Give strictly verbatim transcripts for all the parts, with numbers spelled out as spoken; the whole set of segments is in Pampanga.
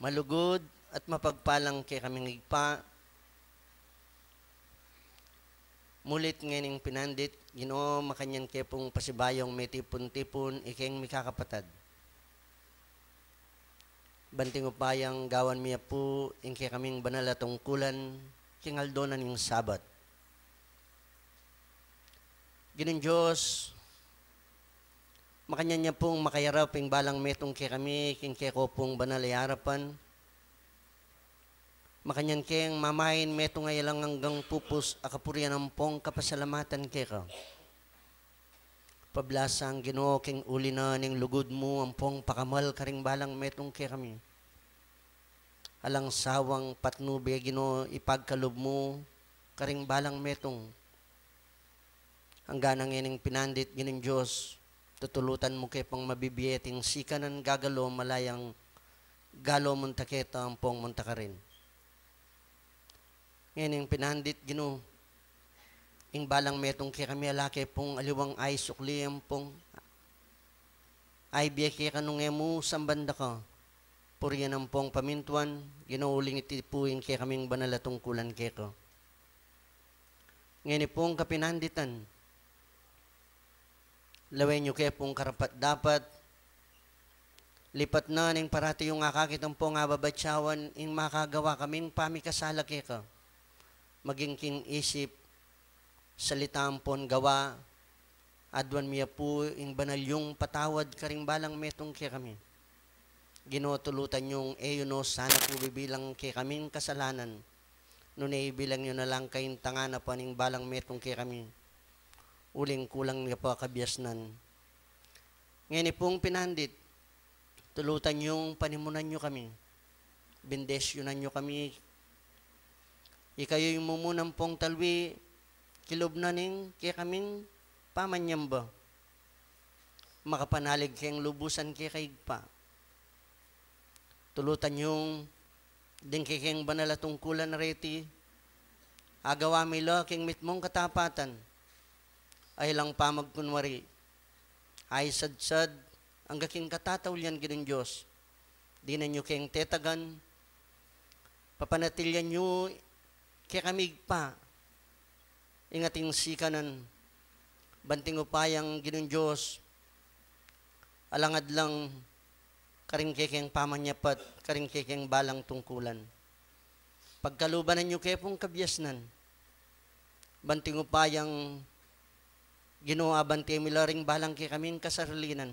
Malugud at mapagpalang kekaming Ibpa, mulit ngening pinandit, Ginu, makanyan ke pung pasibayung metipun-tipun ikeng mikakapatad. Banting upayang gawan mi ya pu ing kekaming banal a tungkulan king aldo na ning Sabat. Ginung Dios, makanyan ya pung makayarap ing balang metung kekami king keko pung banal a arapan. Makanyan keng mamain metung a alang anggang pupus a kapurian ampong kapasalamatan keka. Pablasang Ginu king uli na ning lugud mu ampong pakamal karing balang metung kekami. Alang sawang patnube Ginu ipagkalub mu karing balang metung. Angga na ngening pinandit Ginung Dios, tutulutan mu ke pang mabibie ting sikanan gagalo malayang galo munta keta ampong munta karin. Ngening pinandit Ginu, ing balang metung kekami ala ke pung aliwang aisukli ampong aibie keka nung e mu samban da ka. Purian ampong pamintuan, Ginu, uling iti pu ing kekaming banal a tungkulan keka. Ngeni pung kapinanditan, lawen yu ke pung karapat-dapat, lipat na ning parati yung akakit ampong ababatsawan ing makagawa kaming pamikasala keka, maging king isip, salita ampon gawa. Aduan mi ya pu ing banal yung patawad karing balang metung kekami. Ginu, tulutan yung e yu no sana pu bibilang kekaming kasalanan, nune ibilang yu na lang kaintangan a paning balang metung kekami, uling kulang ya pa kabiasnan. Ngeni pung pinandit, tulutan yung panimunan yu kami, bendesyunan yu kami. Ikayu ing mumunang pung talwi kilub na ning kekaming pamanyamba. Makapanalig keng lubusan keka Ibpa. Tulutan yung ding kekeng banal a tungkulan reti, agawa mi la king mitmung katapatan, ay lang pamagkunwari, ay sadsad, angga king katataulian Ginung Dios. Dinan yu keng tetagan, papanatilian yu kekami Ibpa ing ating sikanan. Banting upayang Ginung Dios, alang adlang karing kekeng pamanyapat, karing kekeng balang tungkulan. Pagkalubanan yu ke pung kabiasnan. Banting upayang Ginu, abante mi la ring balang kekaming kasarilinan.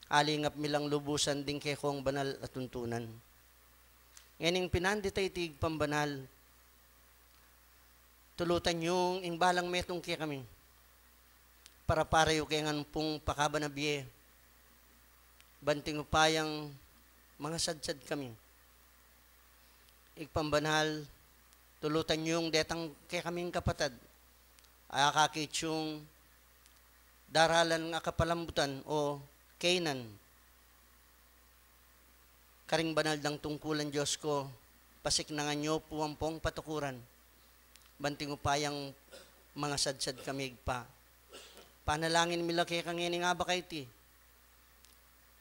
Alingap mi lang lubusan ding kekong banal a tuntunan. Ngening pinandit a iti Ibpang banal, tulutan yung ing balang metung kekami. Para-para yu ke ngan pung pakaban a bie. Banting upayang mangasadsad kami. Ibpang banal, tulutan yung detang kekaming kapatad a akakit yung daralan a kapalambutan o kainan karing banal dang tungkulan, Dios ko, pasiknangan yu pu ampong patukuran. Banting upayang mangasadsad kami Ibpa. Panalangin mi la keka ngening abak a iti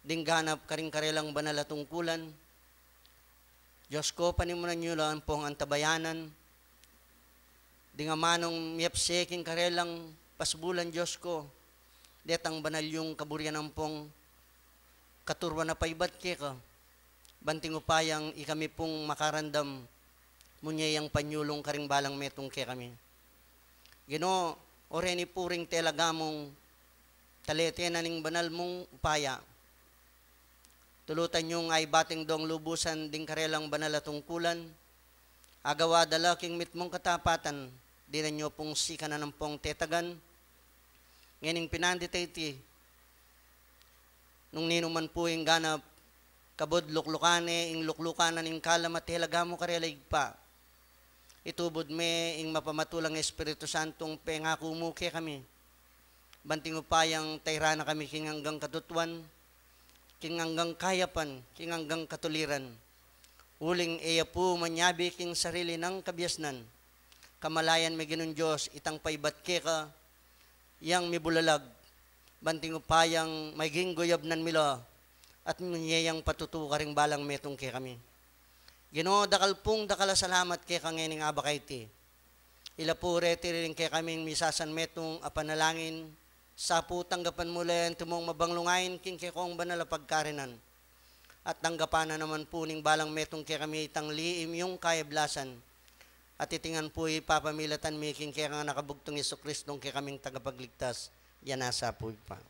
ding ganap karing karelang banal a tungkulan. Dios ko, panimunan yu la ampong antabayanan ding amanung miyapse king karelang pasbulan, Dios ko, detang banal yung kaburian ampong katuruan a paibat keka. Banting upayang ikami pung makarandam, munye yang panyulung karing balang metung kekami. Ginu, o reni pu ring telaga mung talete na ning banal mung upaya. Tulutan yung ay bating dong lubusan ding karelang banal a tungkulan. Agawa da la king mitmung katapatan, dinan yu pung sikanan ampong tetagan. Ngening pinandit a iti, nung ninuman pu ing ganap, kabud luklukan ne ing luklukan na ning kalam a telaga mu karela Ibpa. Itubud me ing mapamatulang Espiritu Santung pengaku mu kekami. Banting upayang tairan na kami king anggang katutuan, king anggang kayapan, king anggang katuliran. Uling e ya pu manyabi king sarili nang kabiasnan. Kamalayan me Ginung Dios, itang paibat keka yang mibulalag. Banting upayang maging guyabnan mi la at munye yang patutu karing balang metung kekami. Ginu, dakal pung dakal a salamat keka ngening abak a iti. Ila pu reti ring kekaming misasan metung a panalangin, sa pu tanggapan mu la yang tumung mabang lungain king kekong banal a pagkarenan. At tanggapan na naman pu ning balang metung kekami itang liim yung kayablasan. At iti ngan pu ipapamilatan mi king kekang anak a bugtung Jesucristo, ing kekaming tagapagligtas. Yan nasa pu ipa.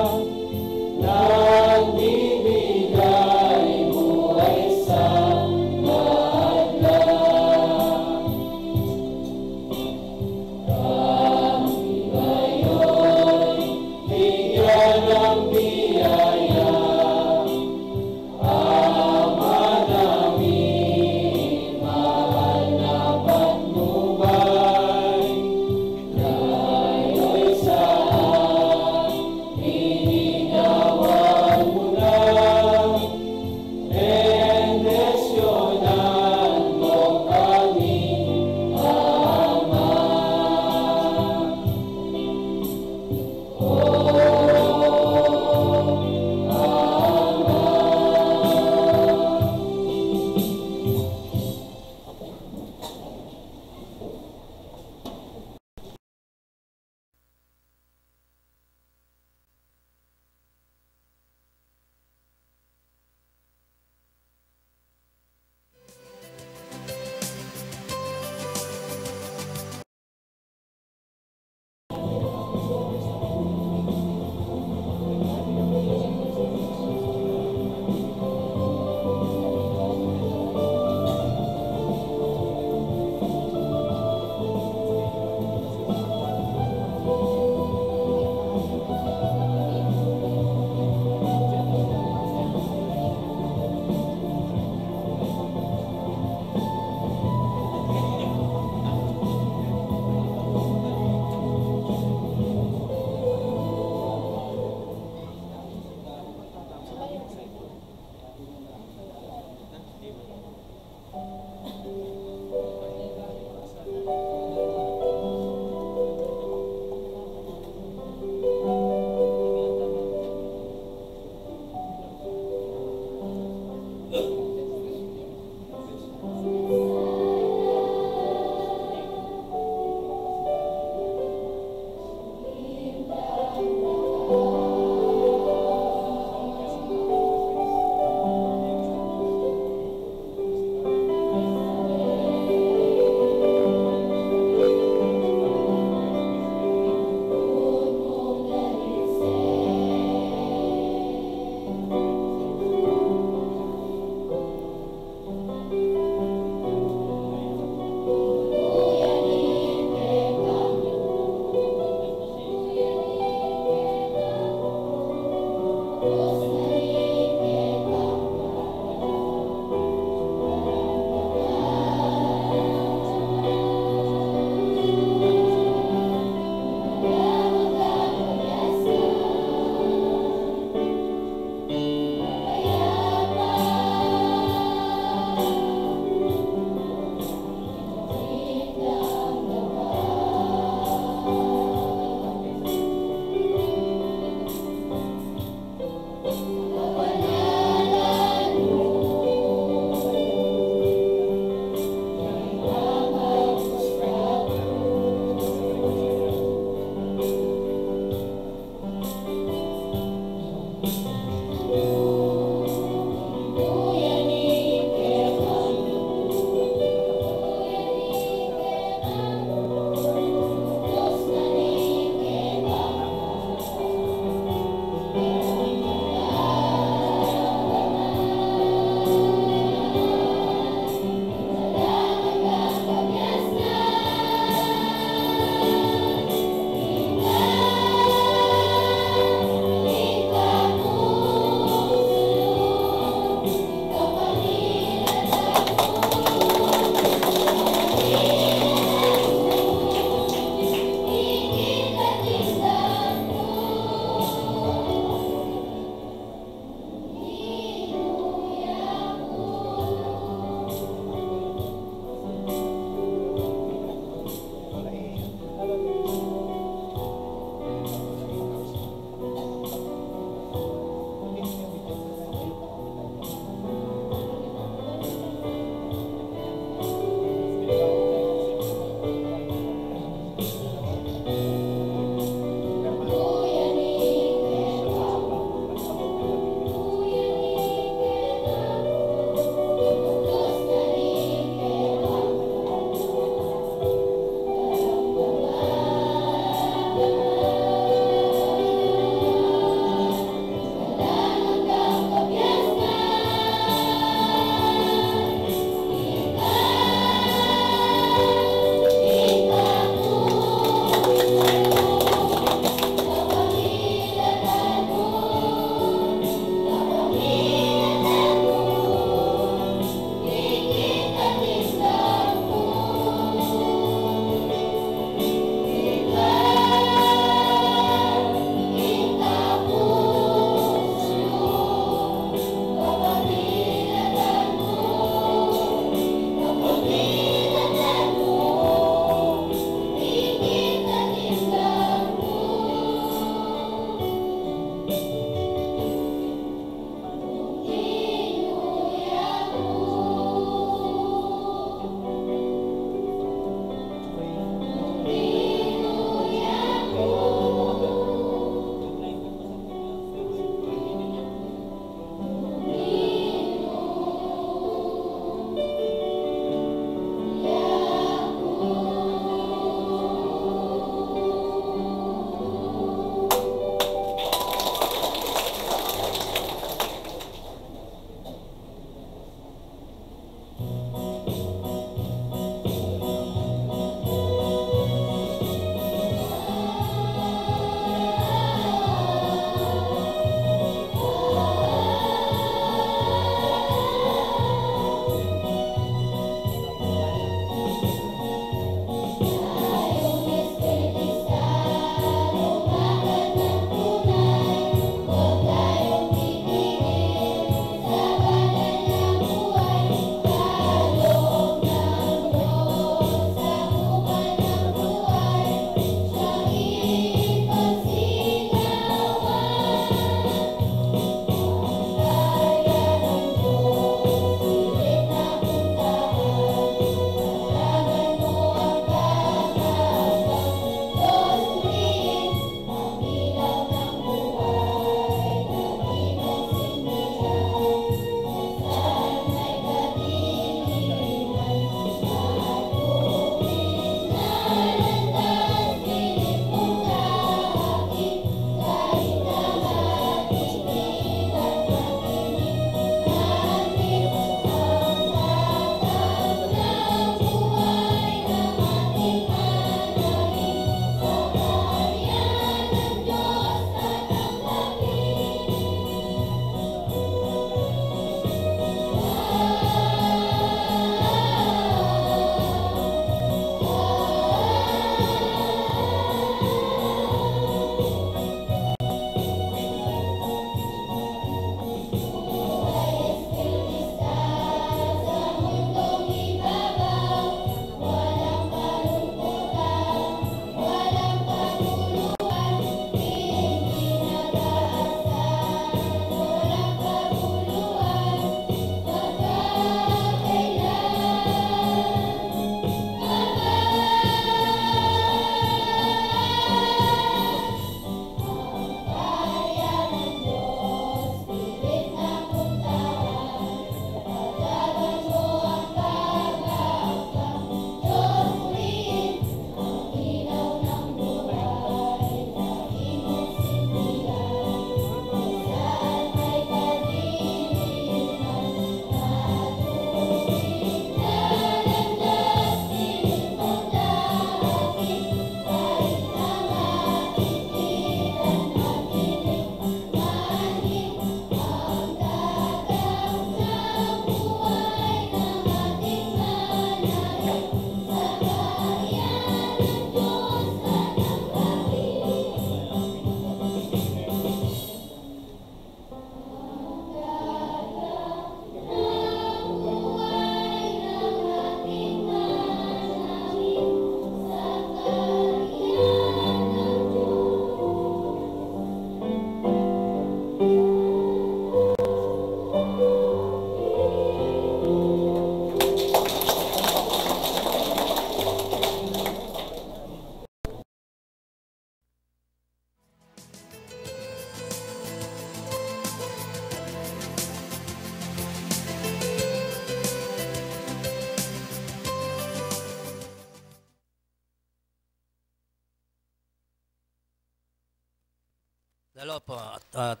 Hello po, at, at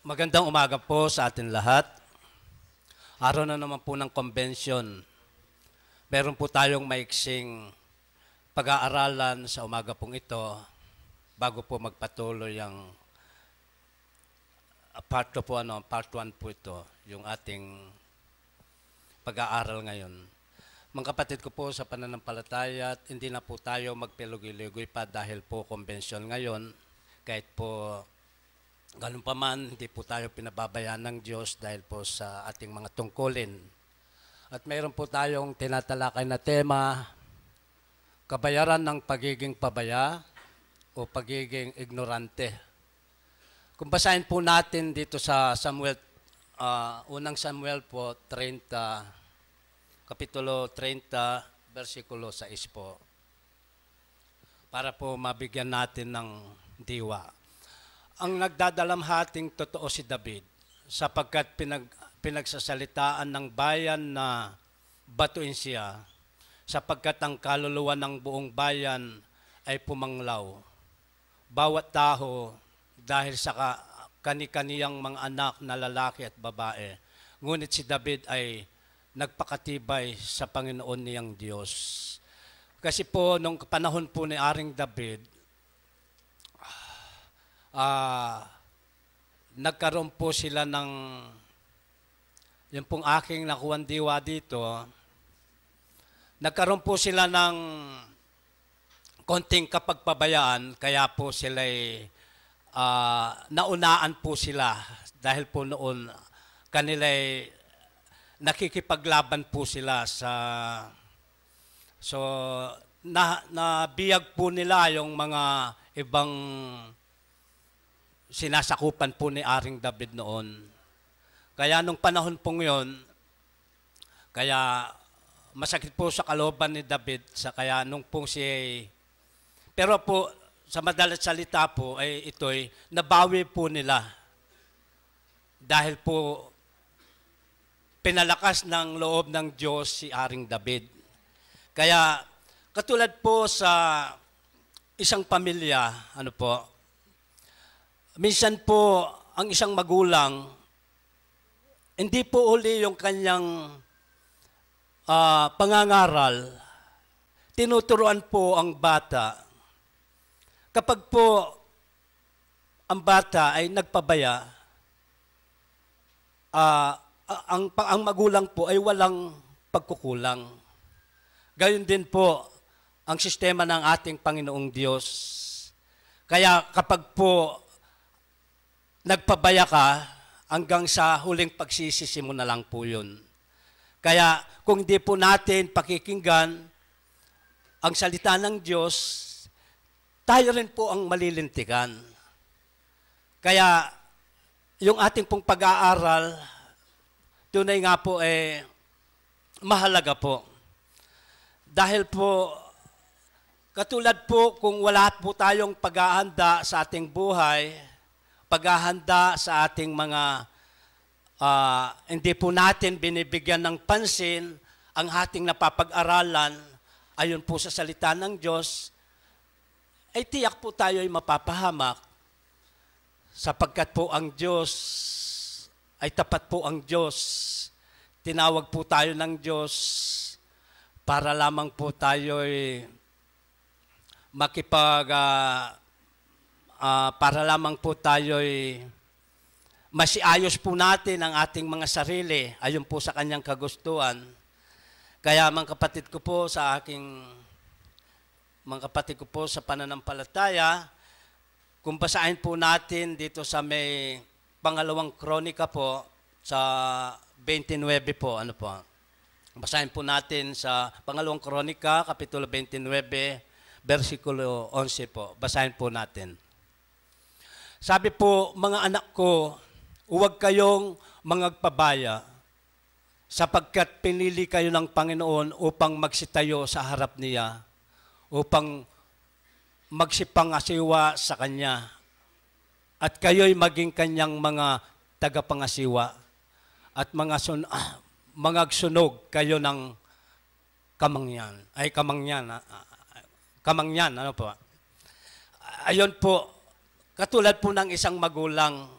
magandang umaga po sa atin lahat. Araw na naman po ng convention. Meron po tayong maiksing pag-aaralan sa umaga pong ito bago po magpatuloy ang, ah, part two po, ano, part one po ito, yung ating pag-aaral ngayon. Mga kapatid ko po sa pananampalataya, hindi na po tayo magpilugoy-lugoy pa dahil po convention ngayon. Kahit po ganun pa man, hindi po tayo pinababayaan ng Diyos dahil po sa ating mga tungkulin. At mayroon po tayong tinatalakay na tema, kabayaran ng pagiging pabaya o pagiging ignorante. Kung basahin po natin dito sa Samuel, ah, unang Samuel po, treinta, kapitulo treinta, bersikulo sais po. Para po mabigyan natin ng diwa. Ang nagdadalamhating totoo si David, sapagkat pinag-, pinagsasalitaan ng bayan na batuin siya, sapagkat ang kaluluwa ng buong bayan ay pumanglaw. Bawat taho dahil sa ka-, kani-kaniyang mga anak na lalaki at babae. Ngunit si David ay nagpakatibay sa Panginoon niyang Diyos. Kasi po, nung panahon po ni Aring David, ah, nagkaroon po sila ng, yun pong aking nakuhang diwa dito, nagkaroon po sila ng konting kapagpabayaan, kaya po sila'y, ah, naunaan po sila dahil po noon kanila'y nakikipaglaban po sila sa, so, na, nabiyag po nila yung mga ibang sinasakupan po ni Aring David noon. Kaya nung panahon pong yun, kaya masakit po sa kalooban ni David sa kaya nung pong si, pero po, sa madalas salita po, ay ito'y nabawi po nila. Dahil po, pinalakas ng loob ng Diyos si Aring David. Kaya, katulad po sa isang pamilya, ano po, minsan po, ang isang magulang, hindi po uli yung kanyang, ah, pangangaral, tinuturuan po ang bata. Kapag po ang bata ay nagpabaya, ah, a-, ang, pa-, ang magulang po ay walang pagkukulang. Gayon din po ang sistema ng ating Panginoong Diyos. Kaya kapag po nagpabaya ka, hanggang sa huling pagsisisi mo na lang po yun. Kaya kung di po natin pakikinggan ang salita ng Diyos, tayo rin po ang malilintikan. Kaya yung ating pong pag-aaral, tunay nga po, eh, mahalaga po. Dahil po, katulad po kung wala po tayong paghahanda sa ating buhay, paghahanda sa ating mga, ah, hindi po natin binibigyan ng pansin ang ating napapag-aralan, ayon po sa salita ng Diyos, ay tiyak po tayo ay mapapahamak, sapagkat po ang Diyos ay tapat po ang Diyos. Tinawag po tayo ng Diyos para lamang po tayo'y makipag, ah, ah, para lamang po tayo'y masiayos po natin ang ating mga sarili, ayon po sa kanyang kagustuhan. Kaya, mga kapatid ko po sa aking, mga kapatid ko po sa pananampalataya, kung basahin po natin dito sa may pangalawang Kronika po, sa twenty-nine po, ano po. Basahin po natin sa pangalawang Kronika, kapitulo twenty-nine, bersikulo onse po. Basahin po natin. Sabi po, "Mga anak ko, huwag kayong mangagpabaya, sapagkat pinili kayo ng Panginoon upang magsitayo sa harap niya, upang magsipangasiwa sa kanya, at kayo'y maging kanyang mga tagapangasiwa, at mga sun-, ah, mangagsunog kayo ng kamangyan." Ay, kamangyan, ah, ah, kamangyan, ano po? Ayun po, katulad po ng isang magulang,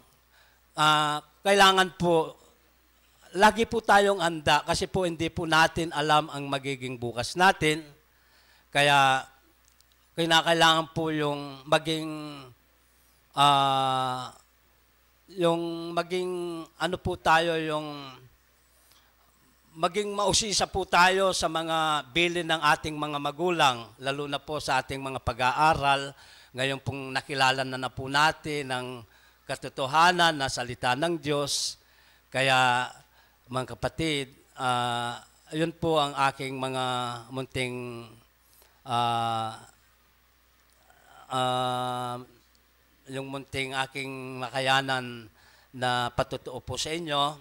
ah, kailangan po lagi po tayong handa kasi po hindi po natin alam ang magiging bukas natin. Kaya kinakailangan po yung maging, ah, yung maging ano po tayo, yung maging mausisa po tayo sa mga bilin ng ating mga magulang, lalo na po sa ating mga pag-aaral. Ngayon pong nakilala na, na po natin ang katotohanan na salita ng Diyos. Kaya, mga kapatid, ah, yun po ang aking mga munting, ah, ah, yung munting aking makayanan na patutuo po sa inyo.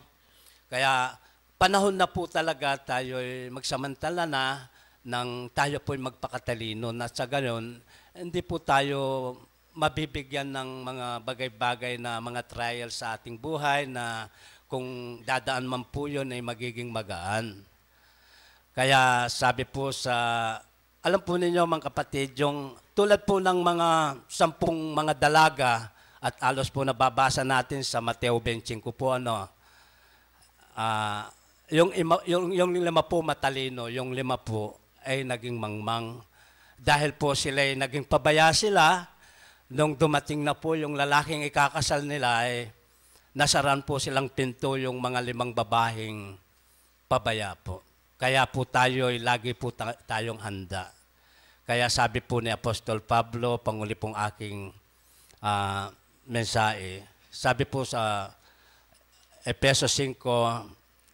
Kaya panahon na po talaga tayo'y magsamantala na nang tayo po'y magpakatalino, na sa gayon, hindi po tayo mabibigyan ng mga bagay-bagay na mga trial sa ating buhay na kung dadaan man po yun ay magiging magaan. Kaya sabi po sa, alam po ninyo, mga kapatid, yung tulad po ng mga sampung mga dalaga at alos po nababasa natin sa Mateo twenty-five po, ano, ah, yung, ima- yung, yung lima po matalino, yung lima po ay naging mangmang. Dahil po sila'y naging pabaya sila, nung dumating na po yung lalaking ikakasal nila, ay nasaran po silang pinto yung mga limang babahing pabaya po. Kaya po tayo'y lagi po ta- tayong handa. Kaya sabi po ni Apostol Pablo, panguli pong aking, ah, mensahe, sabi po sa Efeso singko,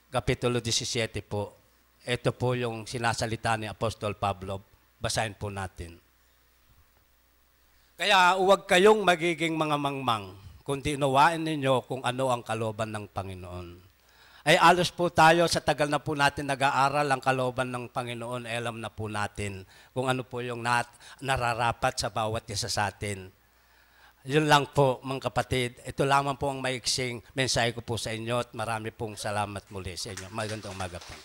kapitulo disisiyete po, ito po yung sinasalita ni Apostol Pablo. Basahin po natin. Kaya huwag kayong magiging mga mangmang, kundi unawain ninyo kung ano ang kalooban ng Panginoon. Ay alos po tayo, sa tagal na po natin nag-aaral ang kalooban ng Panginoon, alam na po natin kung ano po yung nat- nararapat sa bawat isa sa atin. Yun lang po, mga kapatid. Ito lamang po ang maiksing mensahe ko po sa inyo at marami pong salamat muli sa inyo. Magandang umaga po.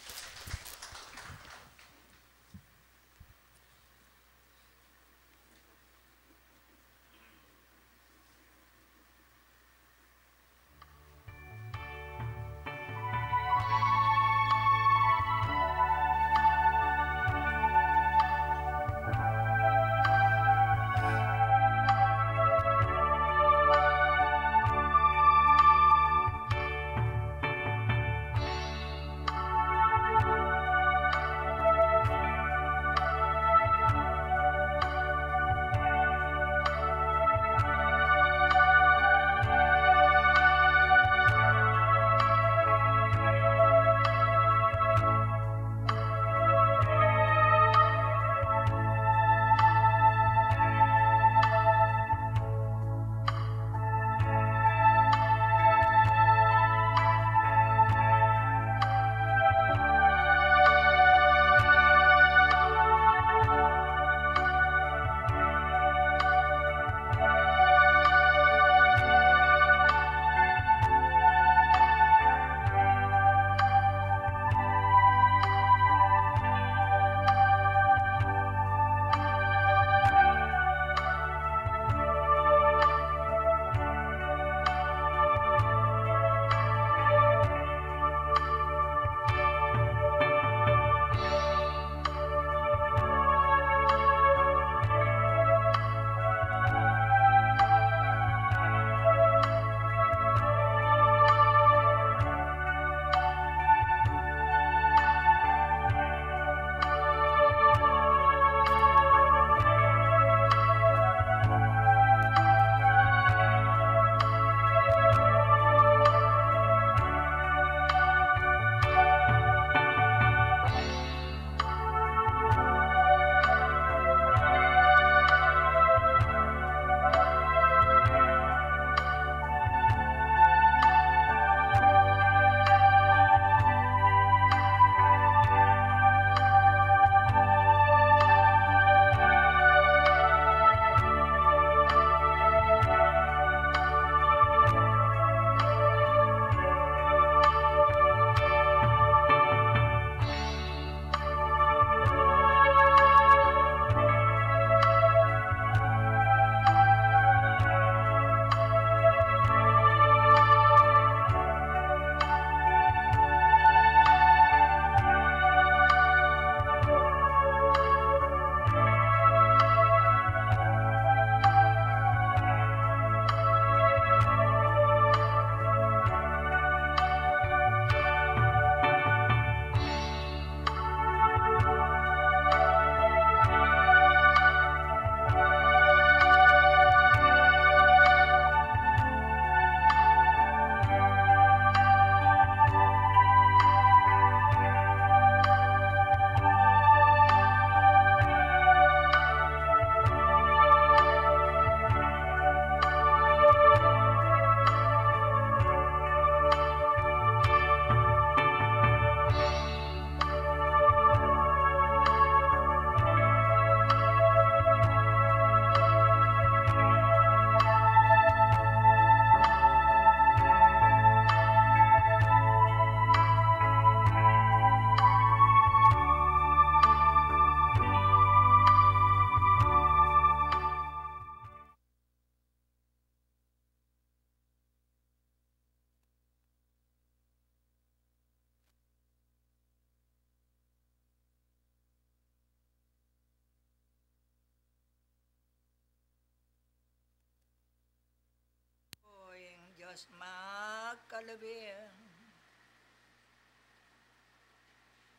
Dios magkalubing.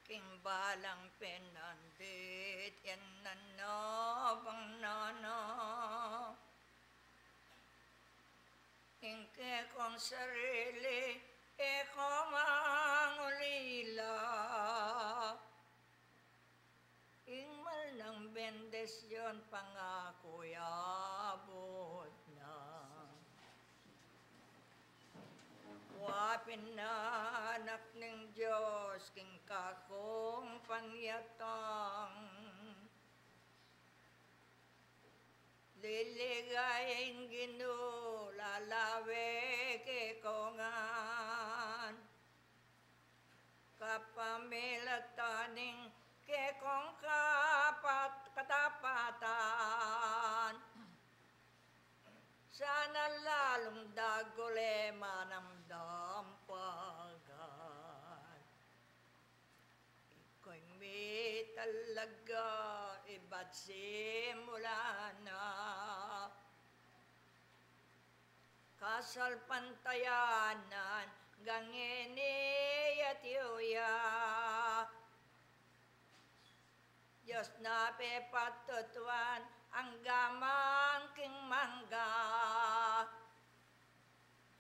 King balang pinandit yan na bang nana. Ing kekong sarili, e ko mangulila. Ing mal nang bendisyon pangaku ya abut na. Wa pin anak ning Dios king kakung panyatang. Liligaya ing Ginu lalawe kekong ngan. Kapamilatan ning kekong kapat-, katapatan. Sana lalung dagul e manamdam pagat. Iko'y mitalaga ibat simula na. Kasalpantayanan, gangeni at yuya. Dios na pepatutuan, angga man king mangga.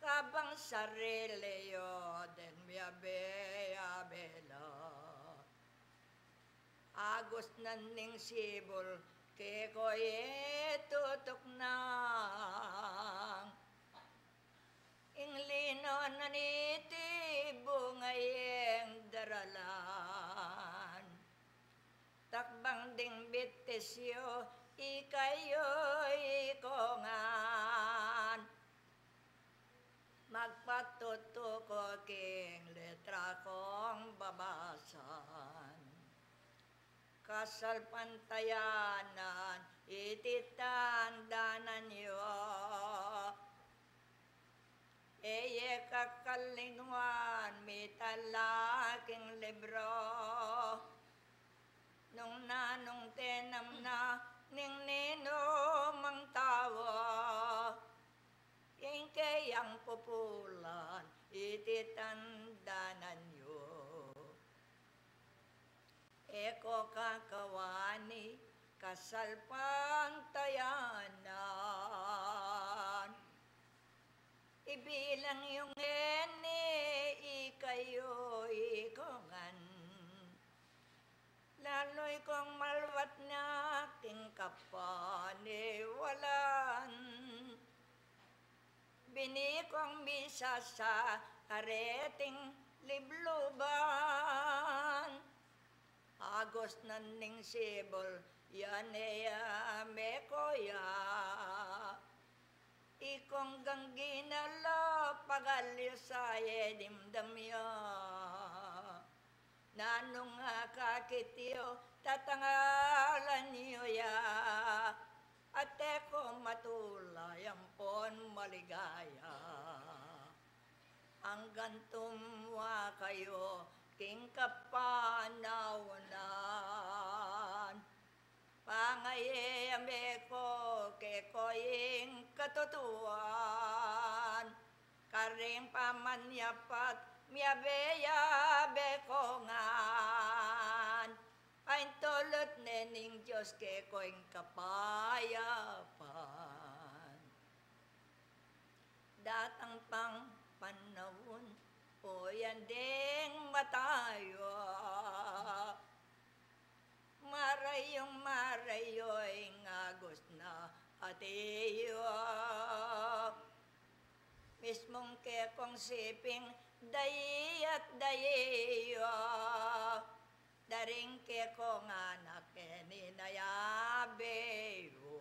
Kabang sarili yu den miyabe-yabe la. Agus na ning sibul kekoyu tutuknang. Ing lino na niti bunga yang daralan. Takbang ding bitis yu, ikayu iko ngan. Magpatutu ko king letra kong babasan. Kasalpantayanan iti tandanan yu. E ye kakalingwan mitala king libro. Nung nanung tenam na ning ninumang tau. Ing keyang pupulan iti tandanan yu. E ko kakawani kasalpantayanan. Ibilang yu ngeni ikayu iko ngan. Lalu ikong malwat na king kapaniwalan. Bini kong misa sa areting libluban. Agus na ning sibul yan e ya meko ya. Ikong gangginala pagalyu sa e dimdam ya. Nanung akakit yu tatangalan yu ya. At e ko matulay ampon maligaya. Anggang tumwa kayu king kapanaunan. Pangayayam e ko keko ing katutuan. Karing pamanyapat miyabe-yabe ko ngan. Paintulut ne ning Dios keko ing kapayapan. Datang pang panaun, o yan ding matayu. Marayung marayu ing agus na ati yu. Mismung kekong siping dayi at dayi yu. Daring kekong anak e ninayabe yu.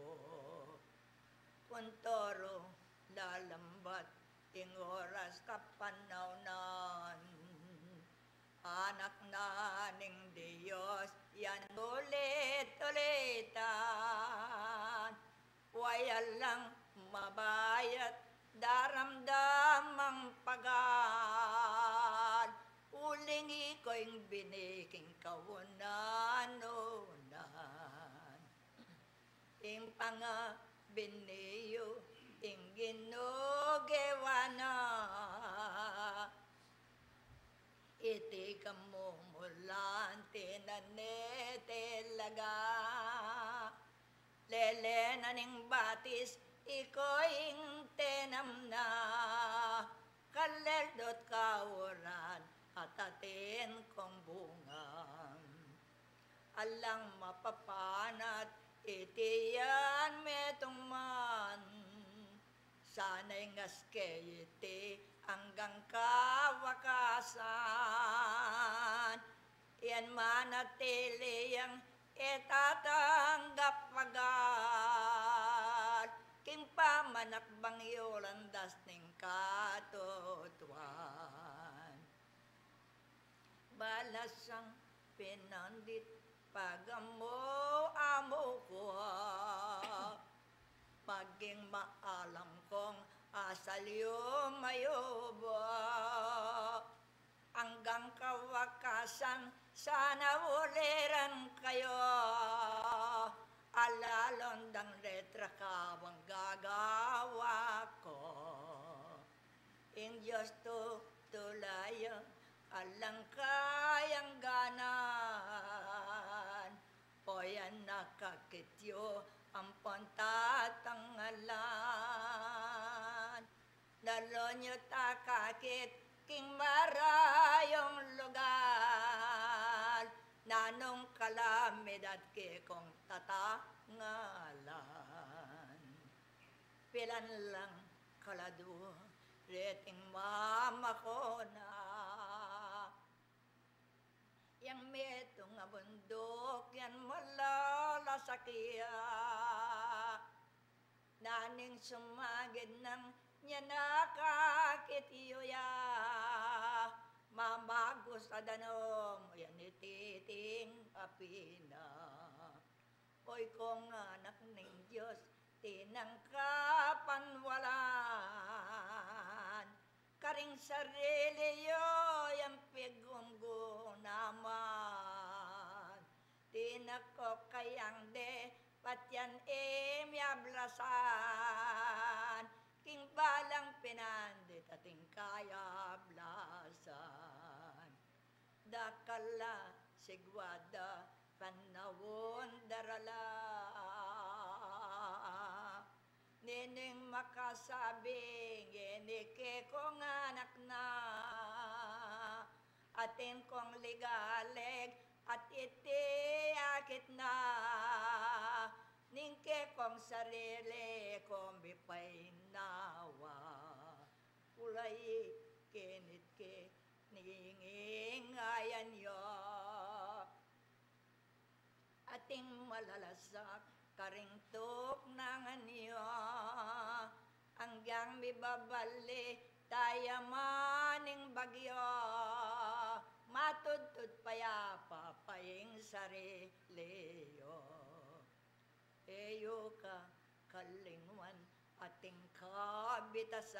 Kuntoro lalambat ing oras kapanaunan. Anak na ning Dios yan ulit-ulitan. Waya lang mabayat daramdamang pagal. Uling iko ing bini king kaunan-unan. Ing pangabini yu ing Ginu gewa na. Ane talaga, lele na ning batis, iko ing tenam na, kalel dot kauran, at atin kong bunga. Alang mapapanat, iti yan metung man. Sana ing aske iti anggang kawakasan. Yan manatili yang itatanggap agad. King pamanakbang yu landas ning katutuan. Balasang pinandit pagamu-amu ku, maging maalam kong asal yu mayubo. Anggang kawakasan, sana uliran kayu. Alalong dang letra kawang gagawa ku. Ing Dios tutulayan, alang kayang ganan. O yan nakakit yu, ampon tatangalan. Dalun yu takakit, king marayung lugal. Nanung kalamidad ke kong tatangalan. Pilan lang kaladu, reting mama ku na. Yang metung a bunduk, yan malalasak ya. Naning sumagid nang, yan nakakit yu ya. Mamagus a danum, yan ititing apina. Oy kong anak ning Dios, tinangkapan walan. Karing sarili yu yang pigumgunaman. Tinakok kayang de, patian e miablasan. King balang pinandit ating kayablasan. Dakal la sigwada panaun darala. Nining makasabing ini ke kong anak na, atin kong ligalig at iti akit na, ning ke kong sarili kong bipainawa. Ulay kinit ke ning ingayan yu. Ating malalasak karing tuknangan yu. Anggang mibabali tayaman ning bagyu. Matudtud payapa pa ing sarili yu. E yu kakalingwan ating kabitasan.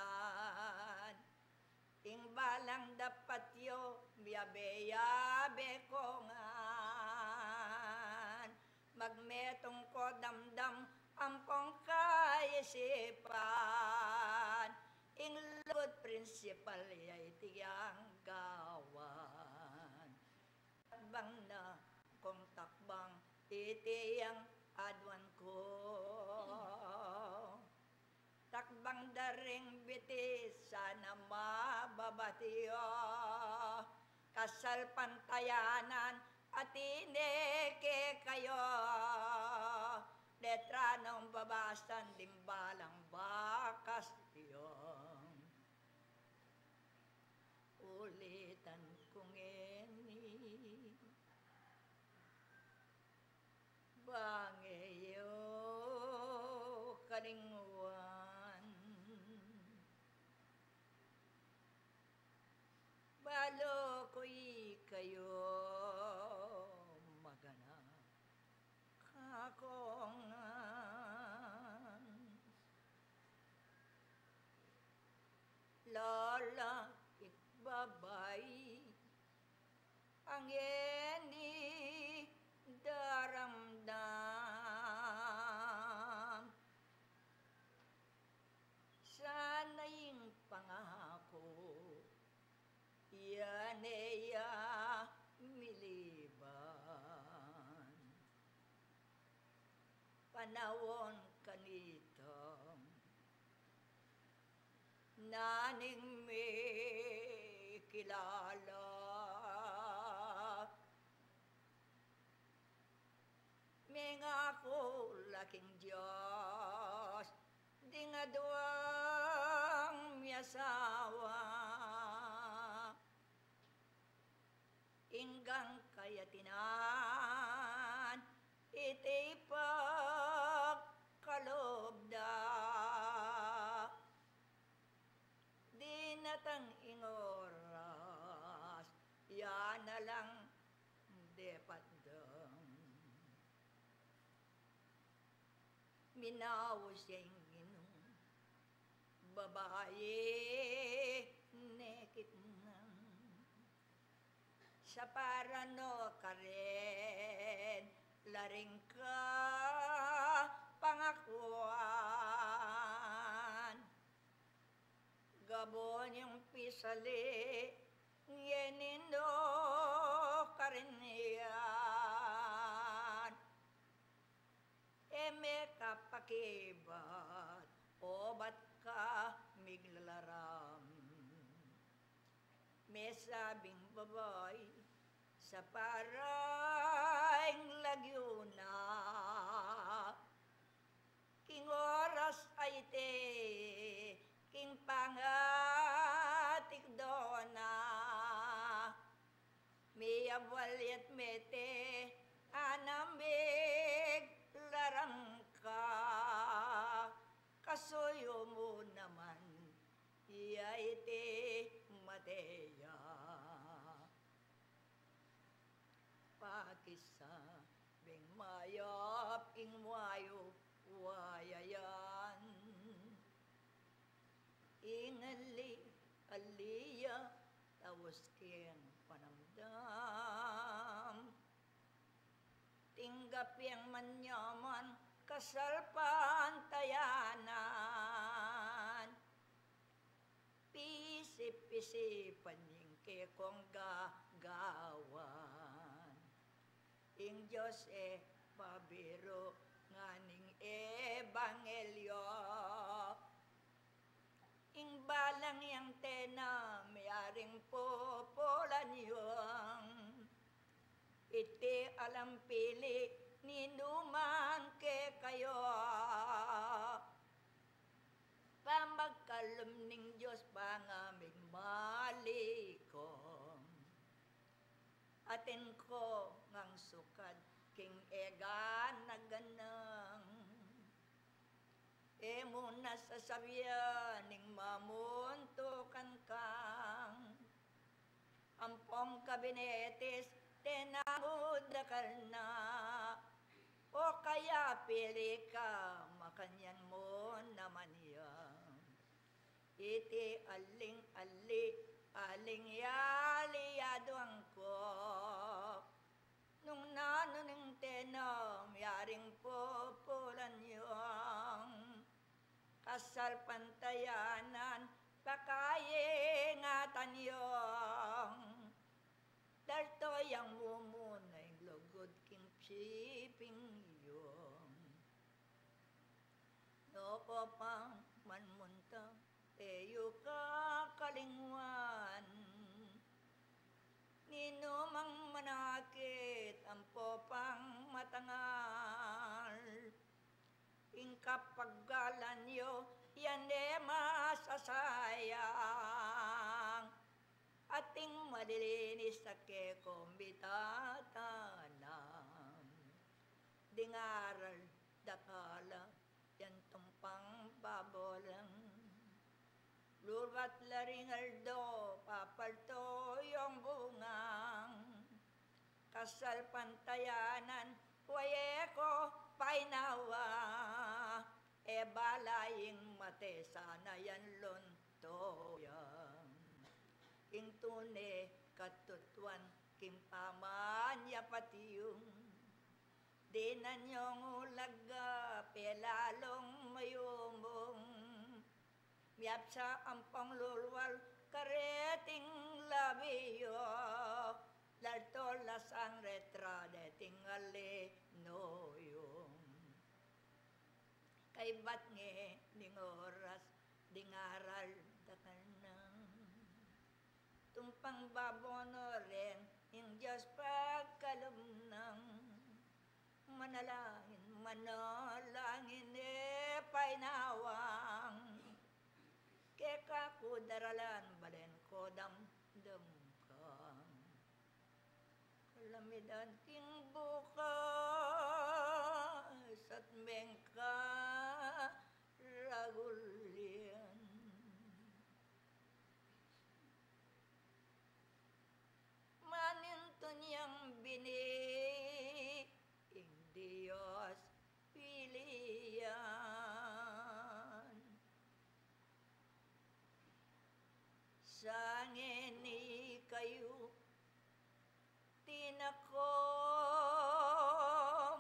Ing balang dapat yu miyabe-yabe kong ngan. Magmetung ko damdam ampong kaisipan. Ing lugud prinsipal ya iti yang gawan. Takbang na kong takbang, iti yang aduan ku. Takbang da ring bitis sana mababati yu. Kasalpantayanan atin e kekayu. Letra nung babasan ding balang bakas yu. Ulitan ku ngeni, bang e yu kalingwan, balu ku ikayu maganap. Kakongan, lalakit babai, ang eni daramdam. Sana ing pangaku, yan e ya miliban. Panaun kanita, naning mikilala, mengaku la king Dios, ding aduang miasawa. Inggang kayatinan, iti pagkalub da. Dinatang ing oras, ya na lang depat da. Minaus ya ing inung babai, nekit nang sapara no karen la ring kapangakuan. Gabun yang pisali, ngeni no karen yan. E me ka pakibat, obat ka miglalaram. Mesabing babai, sapara ing lagyu na. King oras a iti, king pangatikdo na, miyabal ya't mete, anam miglaram ka, kasuyu mu naman, iya iti mate ya. Pakisabing mayap ing muayu, wayayan. Ing ali, ali ya, taus king panamdam. Tinggap yang manyaman kasalpantayanan. Pisip-pisipan ing kekong gagawan. Ing Dios e pabiru ngening ebanghelyo. Ing balang yang tena miaring pupulan yung iti alang pili ninuman kekayu. Pamagkalub ning Dios pangaming malikom. Atin ko ngang sukad king e ganaganang. E mu na sasabian ing mamuntukan kang ampong kabinetis, tena mu dakal na, o kaya pili ka, makanyan mu naman ya. Iti aling ali, aling yali aduang ko. Nung nanu ning tena miaring pupulan yung kasalpantayanan, pakaingatan yung dalto yang mumuna ing lugud king siping yung. Nopo pang manmunta, e yu kakalingwan. Ninumang manakit, ampo pang matangal. Ing kapaggalan yu, yan e masasayang. Ating malilinis a kekong mitatanam. Ding aral dakal a, yan tumpang babolang. Luluat la ring aldo, papalto yung bungang kasalpantayanan, wa ye ko painawa, e bala ing mate sana yan lunto yang. King tune katutuan, king pamanyapat yung dinan yung ulaga, pelalung mayumung. Miyapsa ampong lulwal kareting labi yu, lalto la sang retra deting ali no yung. Kaybat ngening oras ding aral da kanang tumpang babonoren ing Dios pagkalub nang manalangin, manalangin e painawang. Keka ku daralan balen ko damdam kang kalamidan king bukas at mengkaragul yan. Manintun yang bini ing Dios pilian. Sangeni kayu tinakong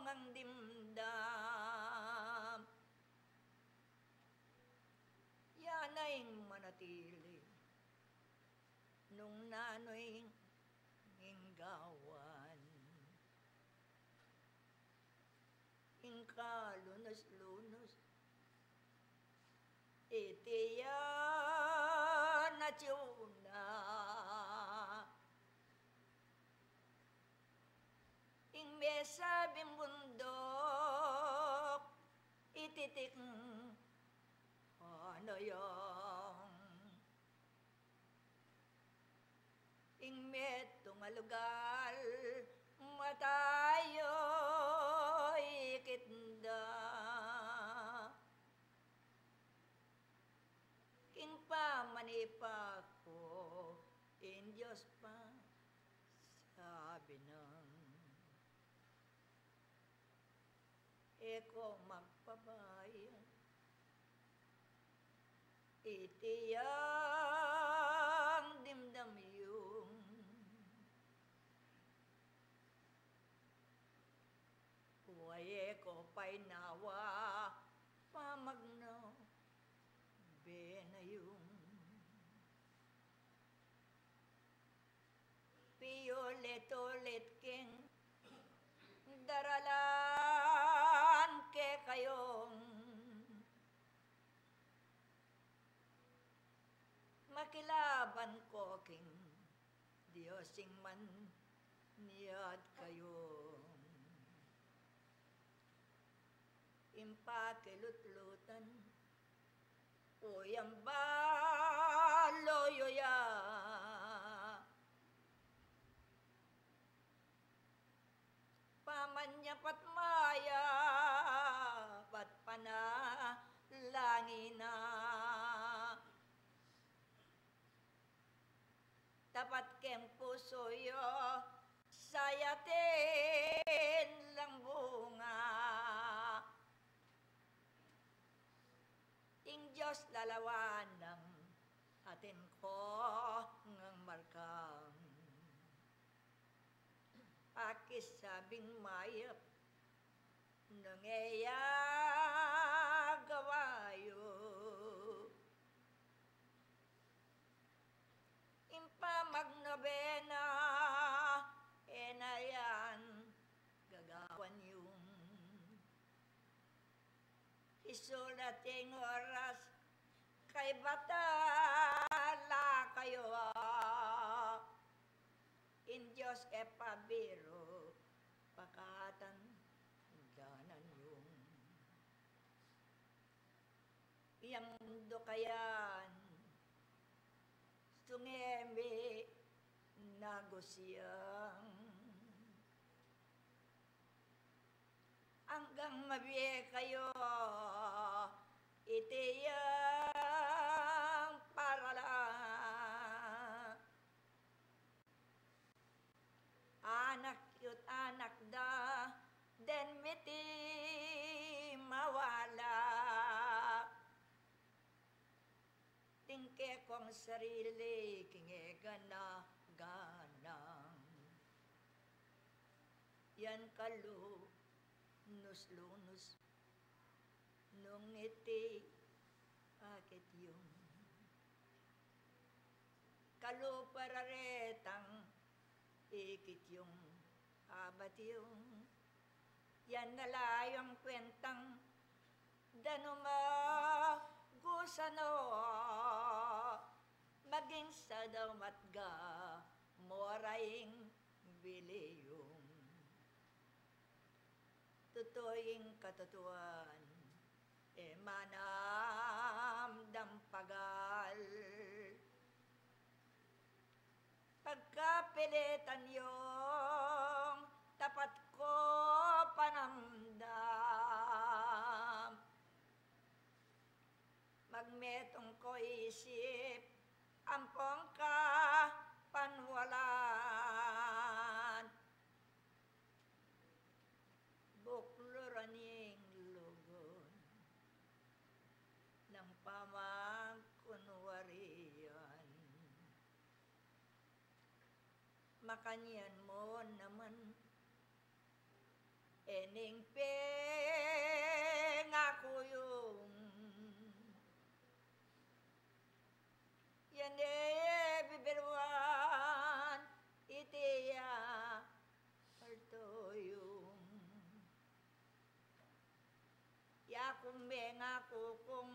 ang dimdam. Yana ing manatili nung nanu ing gawan. Ing kalunus-lunus iti yan atyu na. Ing mesabing bunduk iti tikpan na yang. Ing metung a lugal matayu ikit da. King pamanipa ku ing Dios pa sabi nang e ko magpabaya. Iti yang dimdam yung waye ko painawa pamagno benayung. Piulit-ulit king daralan kekayung makilaban ko king Dios ing manyad kayung. Ing pakilutlutan o yang balu yu ya. Pamanyapat mayap at panalangin na. Tapat keng pusu yu, sayatin lang bunga. Ing Dios lalawan nang atin ko ngang markang pakisabing mayap nung e ya gawa yu. Ing pamagnobena e na yan gagawan yung isulat ing oras kaybat la kayu. Ing Dios e pabiru pakatan danan yung yang mundu kayan sungemi na gusiang. Anggang mabie kayu iti yang parala. Anak yu't anak da den miti mawala. Ding kekong sarili king e gana-ganang yan kalunus-lunus nung iti akit yung kalupa raretang ikit yung abat yung yan na la yung kwentang Danuma gusan o maging sadamat ga mura ing biliyung. Tutu ing katutuan, e manamdam pagal. Pagkapilitan yung tapat ko panamdam, magmetung ko isip ampong kapanwalan. Bukluran ing lugun nang pamagkunwarian. Makanyan mu naman, e ning pengaku yung, yan e bibiruan, iti ya parto yung. Ya kung mengaku kung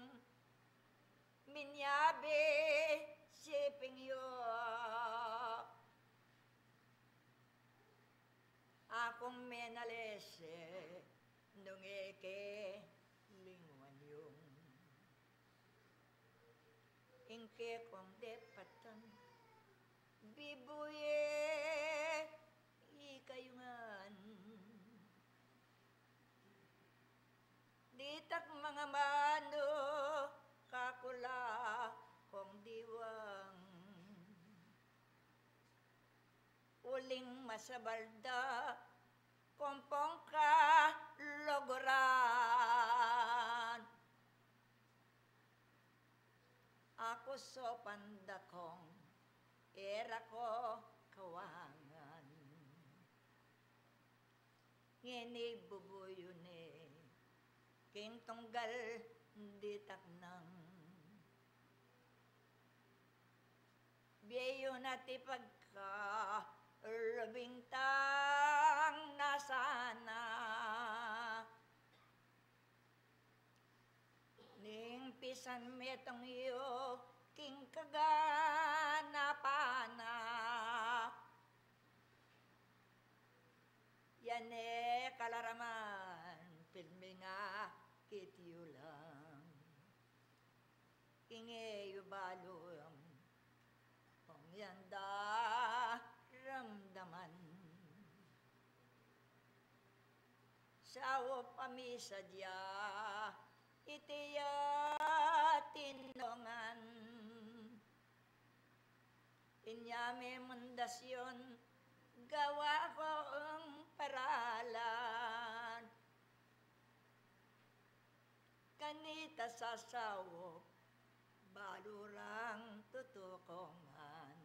minyabi siping yu, akung menalese nung e ke linguan yung. Ing kekong depatan bibuye ikayungan. Ditak mangamanu kakula kong diwang. Uling masabal da kong pongkaluguran. Aku sopan da kong e ra ko kawangan. Ngeni bubuyu ne king tunggal ditak nang bie yu na ti pagkalubing tang na sana. Ning pisan metung yu king kaganapan na, yan e kalaraman, pilming akit yu lang. Ing e yu balu kong yan daramdaman. Saup a misadya iti ya tinongan. Inya memundasyun gawa kong paralan. Kanita sasaup balu rang tutukongan.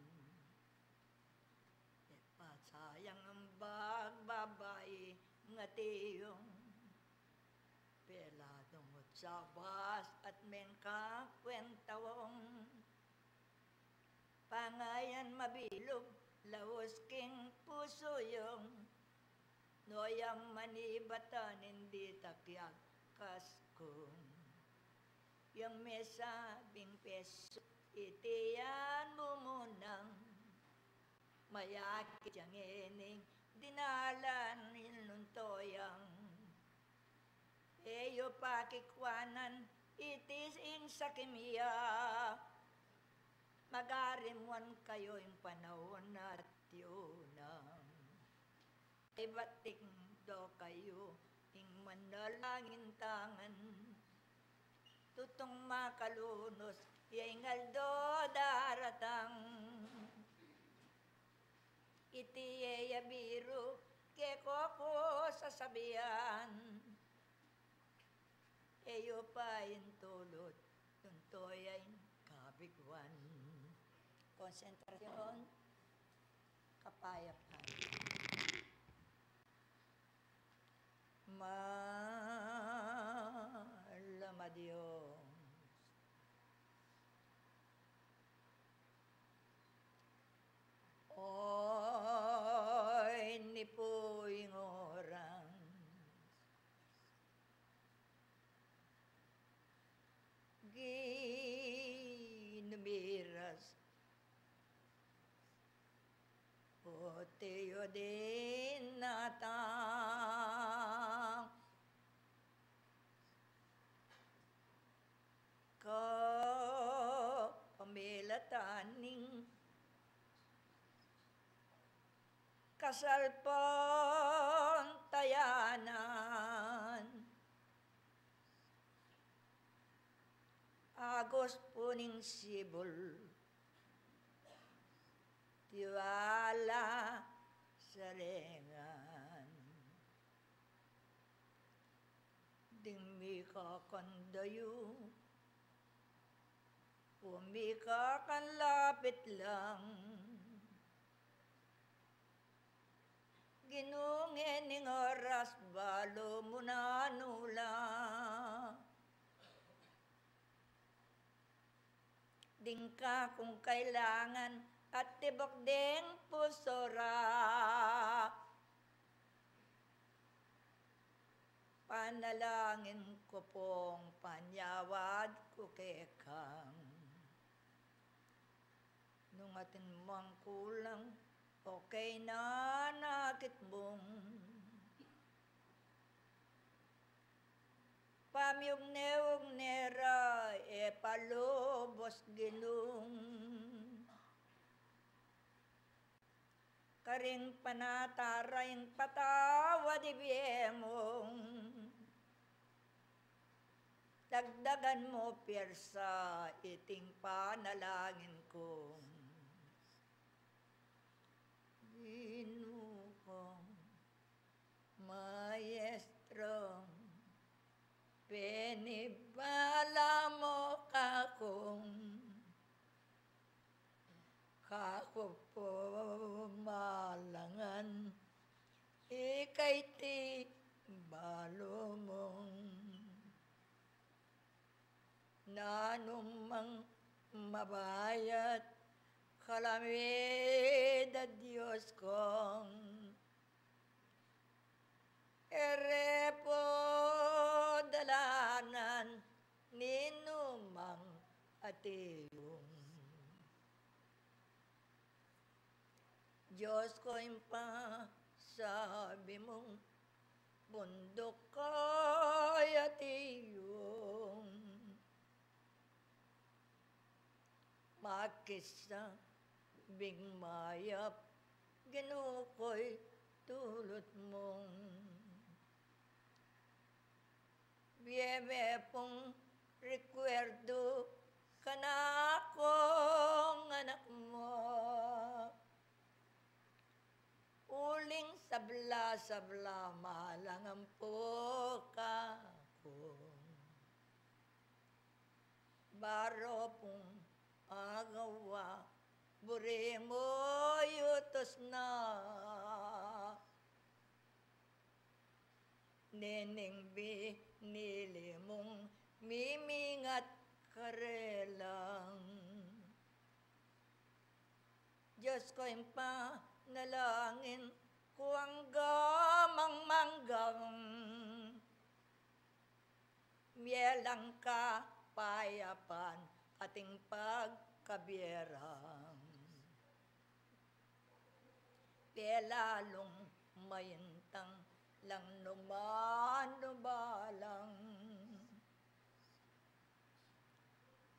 E pa sayang ing bagbabai ngati yung, pela dungut sabas at mengkakwentawong. Pangayan mabilug laus king pusu yung, noyang manibatan ing ditak ya kaskung. Yang mesabing pesu iti yan mumunang, mayakit yang ening dinalan inuntoyang. E yu pa kikwanan iti ing sakim ya, magarimuan kayu ing panaun at yunang. Ibat ing do kayu ing manalangin tangan, tutung makalunus ya ing aldo daratang. Iti e ya biru keko ku sasabian. E yu pa intulut, tunto ya ing kabiguan. Konsentrasyon, kapayapan. Malam a Dios. Oy, ini pu ing oras. atiyu dinatang kapamilatan ning kasalpantayanan. Agus pu ning sibul, tiwala, salengan. Ding mikakandayu, o mikakanlapit lang. Ginu, ngening oras balu mu na nu la ding kakung kailangan at tibuk ding pusu ra. Panalangin ku pung panyawad ku keka. Nung atin mang kulang o kainan akit mung pamiugne-ugne ra, e palubus Ginung. Karing panatara ing patawad ibie mung dagdagan mu pirsa iting panalangin kung Ginu kung Maestro, penibala mu kakung kaku pumalangan, ika iti balu mung nanumang mabayat kalamida Dios kung e re pu dalanan ninumang atiyung. Dios ku, ing pasabi mung bunduk kaya tiyung makisabing mayap, Ginu ku, itulut mung bie me pung rekuerdu kanakung anak mu. Uling sabla-sabla malangan pu kaku. Baru pung agawa buri mu yutus na. Nening binili mung mimingat karelang. Dios ku, ing panalangin ku anggang manggang, mie lang kapayapan ating pagkabiera. Pelalung maintang lang nu man nu balang.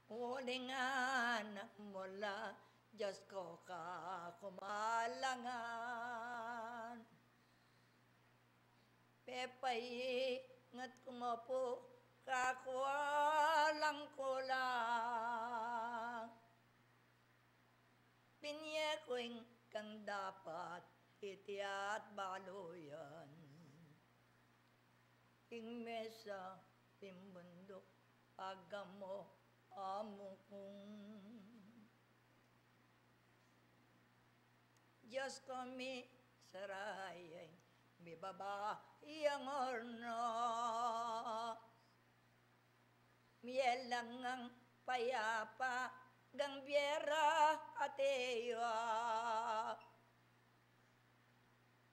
Uling anak mu la, Dios ku, kaku malangan. Pepaingat ku mu pu kaku alang kulang. Binye ku ing kang dapat iti at balu yan. Ing mesa pin bunduk pagamu amu kung. Dios ku, misaraya ing mibaba yang urnu. Mie lang ngang payapa gang biera atiyu.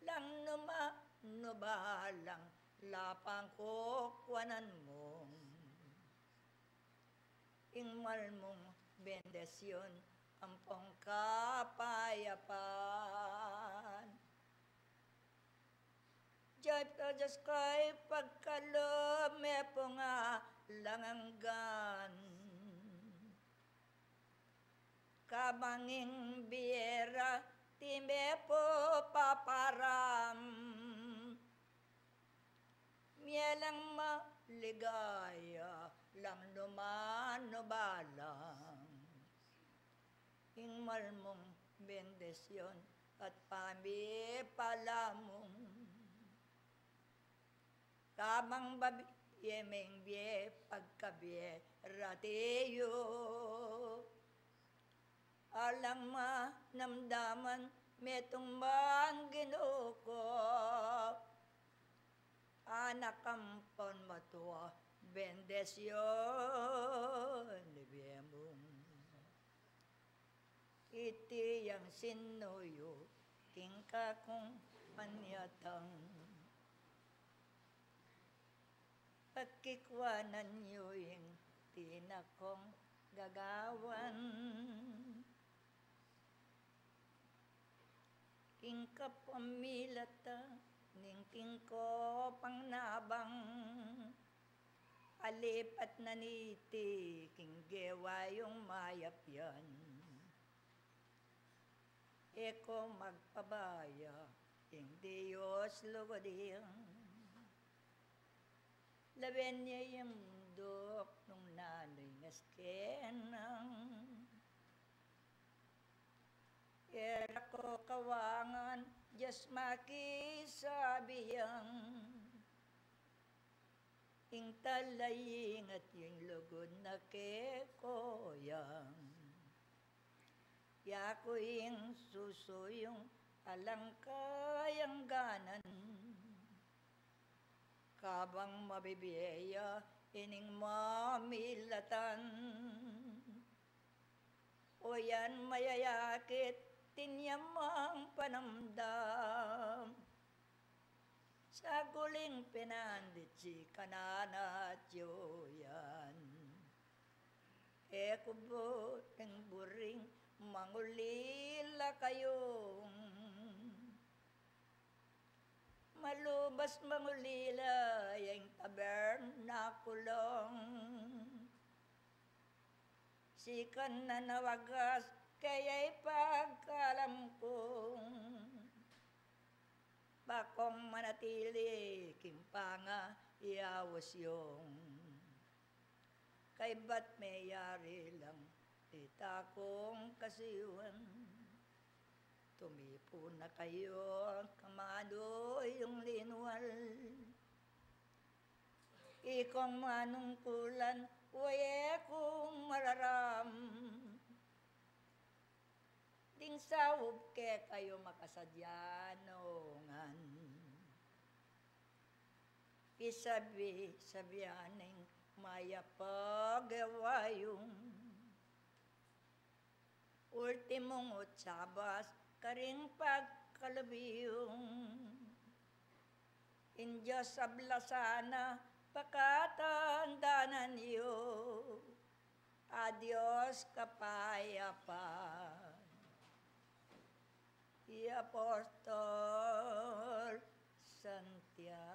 Lang nu man nu balang lapang kukuanan mung ing mal mung bendisyun ampong kapayapan. Dios, Dios ko't pagkalub, mepung alang anggan. Kabang ing bie ra, atin me pu paparam. Mie lang maligaya, lang numan nu balang. Ing mal mung bendisyun at pamipala mung. Kabang babie meng bie pagkabie rati yu. Alang manamdaman metung man Ginu ku. Anak ampon matua bendisyun ibie mung. Iti yang sinuyu king kakung panyatang. Pakikwanan yu ing tinakong gagawan. King kapamilatan ning king ko pangnabang. Alipat na niti king gewa yung mayap yan. E ko magpabaya ing Dios lugud yang. Lawen ye yung duk nung nanu ing askenang. E ra ko kawangan Dios makisabi yang. Ing talaingat yu ing lugud na keko yang. Yaku ing susu yung alang kayangganan. Kabang mabibie ya ining mamilatan. O yan mayayakit, atin ya mang panamdam. Saguling pinandit si kananat yu yan. E ku buring buring mangulila kayung. Malubas mangulila yang tabernakulung. Sikan na nawagas kaya ipagkalam kung bakong manatili king pangayaus yung. Kaybat meyari lang ita kung kasiwan. Tumipu na kayu kamanu yung linwal. Ikong manungkulan, waye kung mararam. Ding saup kekayu makasadya nungan. Pisabi-sabian ing mayap a gewa yung. Ultimong utsabas karing pagkalub yung. Ing Dios ablasan na pakatandanan yu. Adios kapayapan. I Apostol Santiago.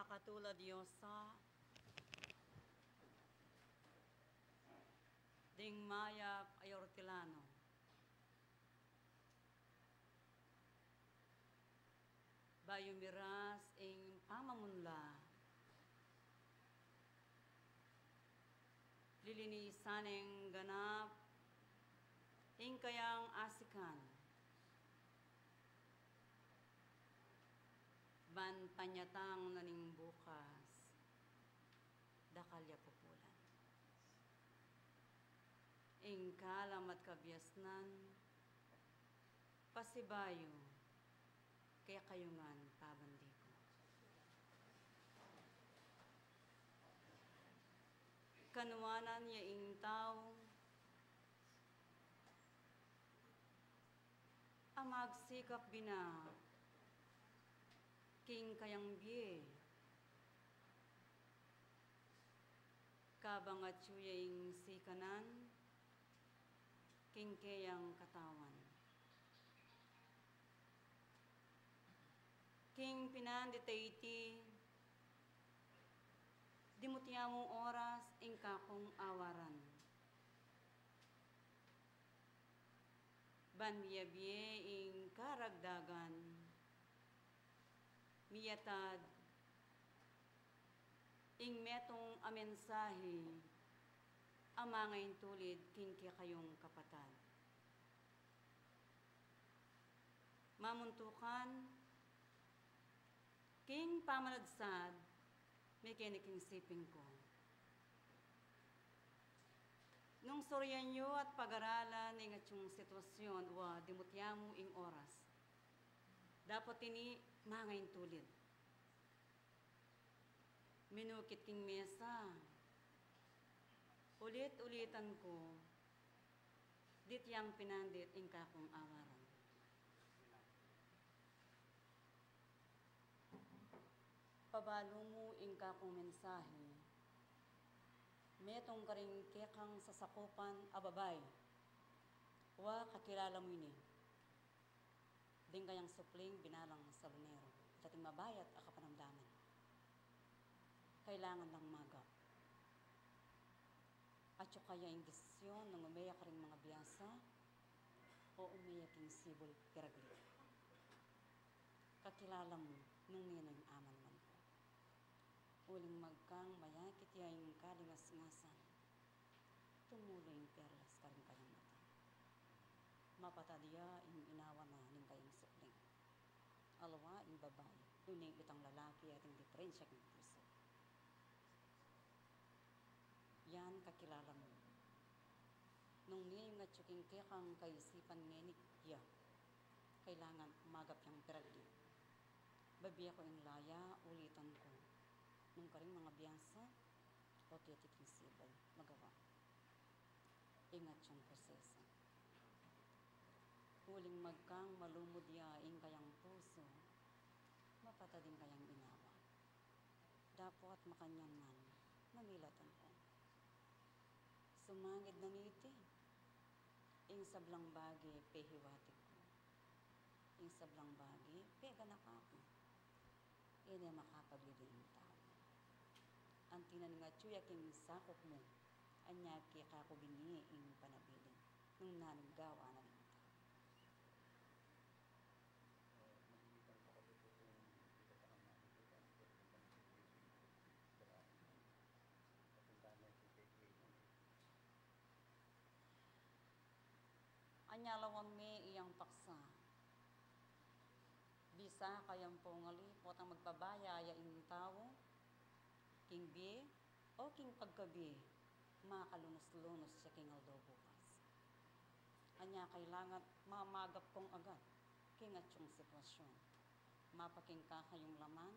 Katulad Dios a ding mayap a ortilano, bayu miras ing pamamunla, lilinisan neng ganap ing kayang asikan, ban panyatang na ning bukas, dakal ya pupulan. Ing kalam at kabiasnan, pasibayu kekayu ngan pabandiku. Kanuanan ya ing tau a magsikap bina king kayang bie, kabang atyu ya ing sikanan king keyang katawan. King pinandit a iti, dimutya mung oras ing kakung awaran, ban miyabie ing karagdagan, miyatad ing metung a mensahe a mangaintulid king kekayung kapatad. Mamuntukan king pamanadsad, mekeni king siping ku, nung surian yu at pagaralan ing atyung sitwasyon wa dimutya mu ing oras, dapot ini mangaintulid. Minukit king mesa, ulit-ulitan ku, dityang pinandit ing kakung awaran. Pabalu mu ing kakung mensahe, metung karing kekang sasakupan a babai, wa kakilala mu ini. Ding kayang supling binalang salonero, at ating mabayat a kapanamdaman. Kailangan lang magap. Atyu kaya ing desisyon nung umeya karing mga biasa o umeya king sibul piragli? Kakilala mu nung ninu ing amanuan ku. Uling magkang mayakit ya ing kalingas-ngasan, tumulu ing perlas karing kayang mata. Mapatad ya ing inawa na ning kayang supling. Aliwa ing babai, nune itang lalaki, ating diperensya king pusu. Yan kakilala mu. Nung ninu ing atyu king kekang kaisipan ngeni, ya kailangan magap yang piragli. Babie ku ing laya, ulitan ku. Nung karing mga biasa, o keti king sibul, magawa ing atyung proseso. Uling magkang malumud ya ing kayang pusu, mapatad ing kayang inawa. Dapot makanyan man, namilatan ku. Sumangid na niti, ing sablang bage pehiwatig ku, ing sablang bage peganaka ku. E ne makapagliding ing tau. Anti na ning atyu ya king sakup mu, anya keka ku binie ing panabilin, nung nanung gawa na ning tau. Anya lawan me iyang paksa. Bisa kayang pungali potang magpabaya ya ing tau, king bie o king pagkabie, makalunus-lunus ya king aldo bukas. Anya kailangan mamagap kung agad king atyung sitwasyon. Mapa king kakayung laman,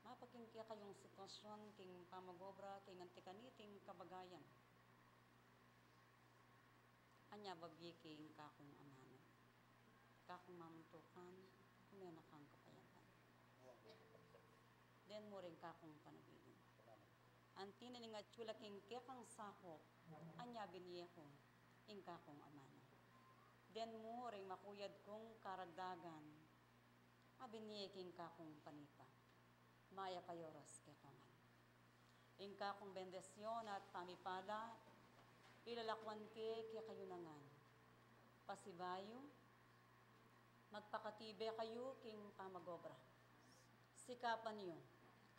mapa king kekayung sitwasyon king pamag-obra king anti kaniting kabagayan. Anya babie ke ing kakung amanu, kakung mamuntukan, ume na kang kapayapan. Den mu ring kakung panabilin. Anti na ning atyu la king kekang sakup, anya binie ku ing kakung amanu. Den mu ring makuyad kung karagdagan, a binie king kakung panipa. Mayap a oras kekongan. Ing kakung bendisyon at pamipala, ilalakwan ke kekayu ngan. Pasibayu, magpakatibe kayu king pamag-obra. Sikapan yu,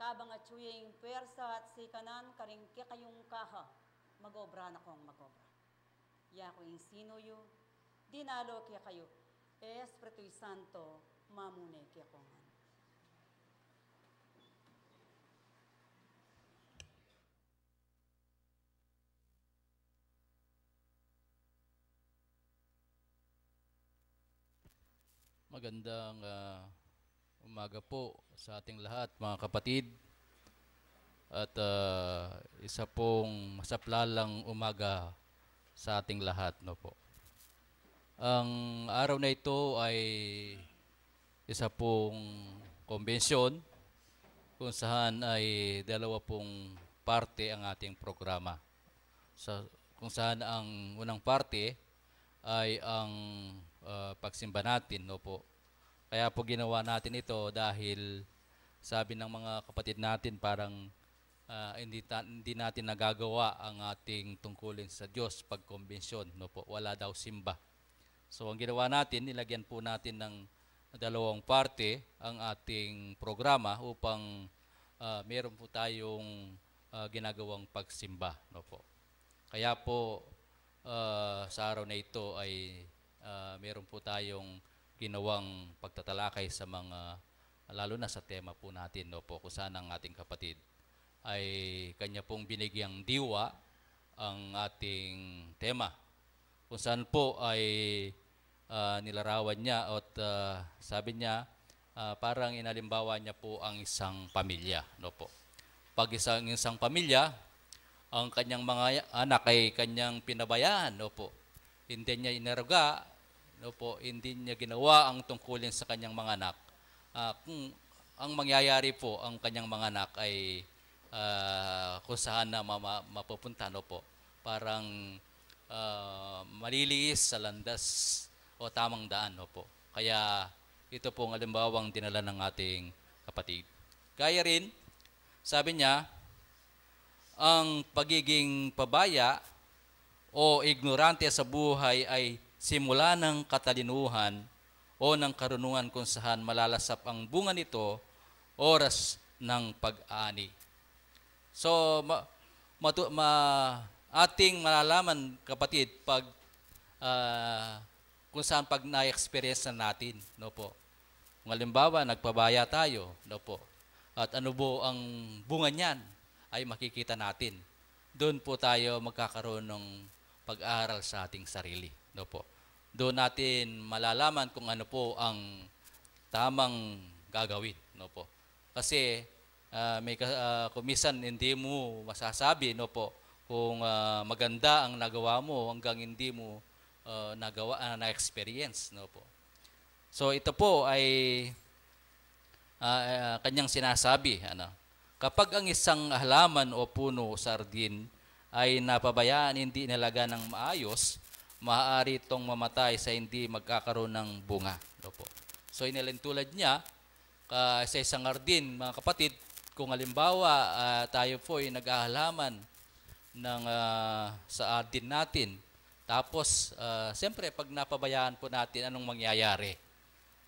kabang atyu ya ing puwersa at sikanan karing kekayung kaha, mag-obra na kong mag-obra. Yaku ing sinuyu, dinalo kekayu, Espiritu Santo, mamune kekongan. Magandang, ah, umaga po sa ating lahat, mga kapatid. At, ah, isa pong masaplalang umaga sa ating lahat, no po. Ang araw na ito ay isa pong kombensyon kung saan ay dalawa pong parte ang ating programa. Sa, kung saan ang unang parte ay ang, ah, pagsimba natin, no po. Kaya po ginawa natin ito dahil sabi ng mga kapatid natin, parang, ah, hindi ta-, hindi natin nagagawa ang ating tungkulin sa Diyos pag kombensyon, no po. Wala daw simba. So, ang ginawa natin, nilagyan po natin ng dalawang parte ang ating programa upang, ah, meron po tayong, ah, ginagawang pagsimba, no po. Kaya po, ah, sa araw na ito ay, ah, meron po tayong ginawang pagtatalakay sa mga, lalo na sa tema po natin, no po, kung saan ang ating kapatid ay kanya pong binigyang diwa ang ating tema. Kung saan po ay, ah, nilarawan niya at, ah, sabi niya, ah, parang inalimbawa niya po ang isang pamilya, no po. Pag isang, isang pamilya, ang kanyang mga anak ay kanyang pinabayaan, no po. Hindi niya inaruga, no po, hindi niya ginawa ang tungkulin sa kanyang mga anak. Ah, kung ang mangyayari po, ang kanyang mga anak ay, ah, kung saan na ma-, ma-, mapupunta, no po. Parang, ah, malilihis sa landas o tamang daan, no po. Kaya ito pong alimbawang dinala ng ating kapatid. Gaya rin, sabi niya, ang pagiging pabaya o ignorante sa buhay ay simula ng katalinuhan o ng karunungan kung saan malalasap ang bunga nito oras ng pag-ani. So, ma-, matu-, ma-, ating malalaman, kapatid, pag, ah, kung saan pag na-experience na natin, no po. Kung halimbawa, nagpabaya tayo, no po. At ano po ang bunga niyan ay makikita natin. Doon po tayo magkakaroon ng pag-aaral sa ating sarili, no po. Doon natin malalaman kung ano po ang tamang gagawin, no po. Kasi, ah, may ka-, ah, kung minsan hindi mo masasabi, no po, kung, ah, maganda ang nagawa mo hanggang hindi mo, ah, nagawa, ah, na-experience, no po. So, ito po ay, ah, ah, kanyang sinasabi, ano, kapag ang isang halaman o puno o sardin ay napabayaan, hindi inalaga ng maayos, maaari itong mamatay sa hindi magkakaroon ng bunga, no po. So, inalintulad niya, ka-, sa isang hardin, mga kapatid, kung halimbawa, ah, tayo po ay naghahalaman ng, ah, sa hardin natin, tapos, ah, siyempre, pag napabayaan po natin, anong mangyayari?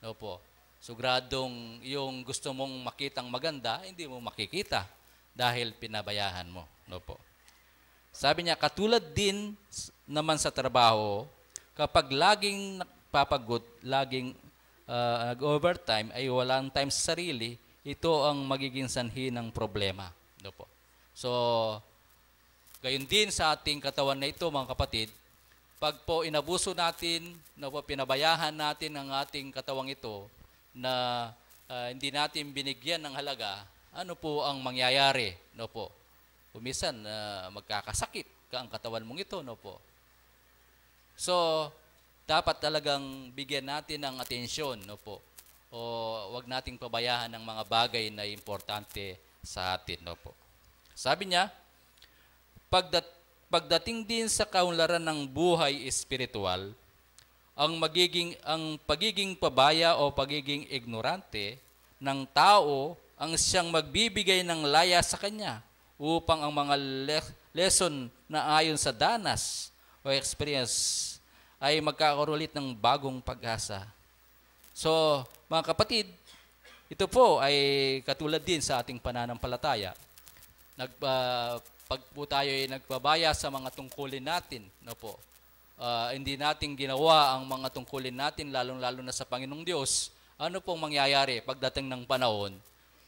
No po. Siguradong yung gusto mong makitang maganda, hindi mo makikita dahil pinabayaan mo. No po. Sabi niya, katulad din s-, naman sa trabaho, kapag laging nagpapagut, laging, ah, nag-overtime, ay walang time sa sarili, ito ang magiging sanhi ng problema. No po. So, gayon din sa ating katawan na ito, mga kapatid, pag po inabuso natin, no po, pinabayaan natin ang ating katawang ito na, ah, hindi natin binigyan ng halaga, ano po ang mangyayari, no po? Kung minsan, ah, magkakasakit ka ang katawan mong ito, no po? So, dapat talagang bigyan natin ng atensyon, no po? O wag nating pabayaan ang mga bagay na importante sa atin, no po? Sabi niya, pagdat-, pagdating din sa kaunlaran ng buhay espiritual, ang magiging, ang pagiging pabaya o pagiging ignorante ng tao ang siyang magbibigay ng laya sa kanya upang ang mga le-, lesson na ayon sa danas o experience ay magkakaroon ulit ng bagong pag-asa. So, mga kapatid, ito po ay katulad din sa ating pananampalataya. Nag-, ah, pag po tayo ay nagbabaya sa mga tungkulin natin, no po? Ah, hindi natin ginawa ang mga tungkulin natin, lalong-lalo na sa Panginoong Diyos, ano pong mangyayari pagdating ng panahon,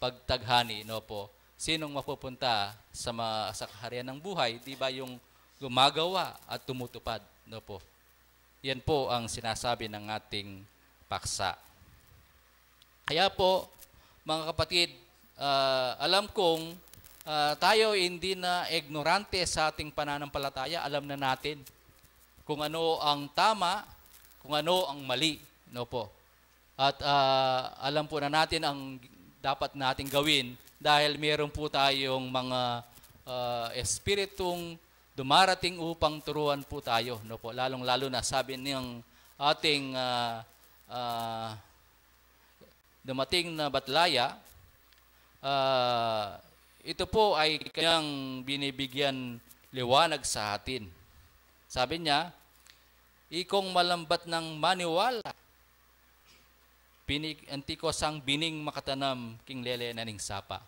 pagtaghani, no po? Sinong mapupunta sa ma-, sa kaharian ng buhay? Di ba yung gumagawa at tumutupad, no po? Yan po ang sinasabi ng ating paksa. Kaya po, mga kapatid, ah, alam kong, ah, tayo hindi na ignorante sa ating pananampalataya. Alam na natin kung ano ang tama, kung ano ang mali, no po? At, ah, alam po na natin ang dapat nating gawin dahil meron po tayong mga, ah, espiritong dumarating upang turuan po tayo, no po? Lalong-lalo na sabi ng ating, ah, ah, dumating na batlaya, ah, ito po ay kanyang binibigyan liwanag sa atin. Sabi niya, "Ikong malambat nang maniwala, bini-, anti ko sang bining makatanam king lele na ning sapa."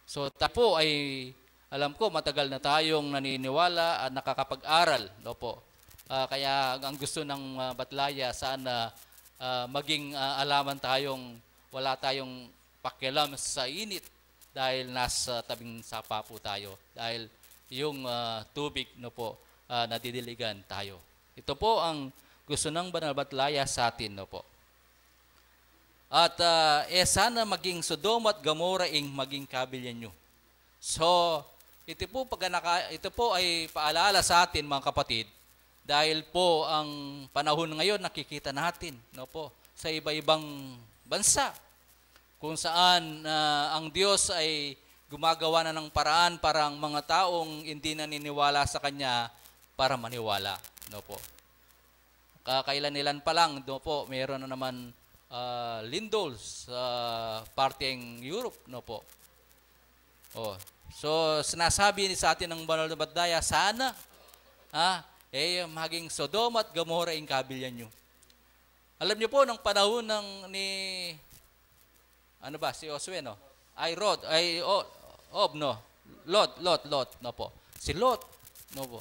So, tayo po ay, alam ko, matagal na tayong naniniwala at nakakapag-aral, no po? Ah, kaya ang gusto ng, ah, batlaya, sana, ah, maging, ah, alaman tayong wala tayong pakialam sa init dahil nasa tabing sapa po tayo. Dahil yung, ah, tubig, no po, ah, nadidiligan tayo. Ito po ang gusto ng banal batlaya sa atin, no po. At, ah, e sana maging Sodoma at Gomorra ing maging kabilyan yu. So, ito po, pag naka-, ito po ay paalala sa atin, mga kapatid, dahil po ang panahon ngayon nakikita natin, no po, sa iba-ibang bansa, kung saan, ah, ang Diyos ay gumagawa na ng paraan para ang mga taong hindi naniniwala sa Kanya para maniwala, no po. Kakailan-ilan pa lang, no po, meron na naman, ah, lindol sa parteng Europe, no po. Oh, so, sinasabi ni sa atin ng banal na batlaya, sana, ah, eh, maging Sodoma at Gomorra ing kabilyan yu. Alam niyo po, nung panahon ng ni, ano ba, si Josue, no? Ay, Rod, ay, o, Ob, no? Lot, Lot, Lot, no po? Si Lot, no po?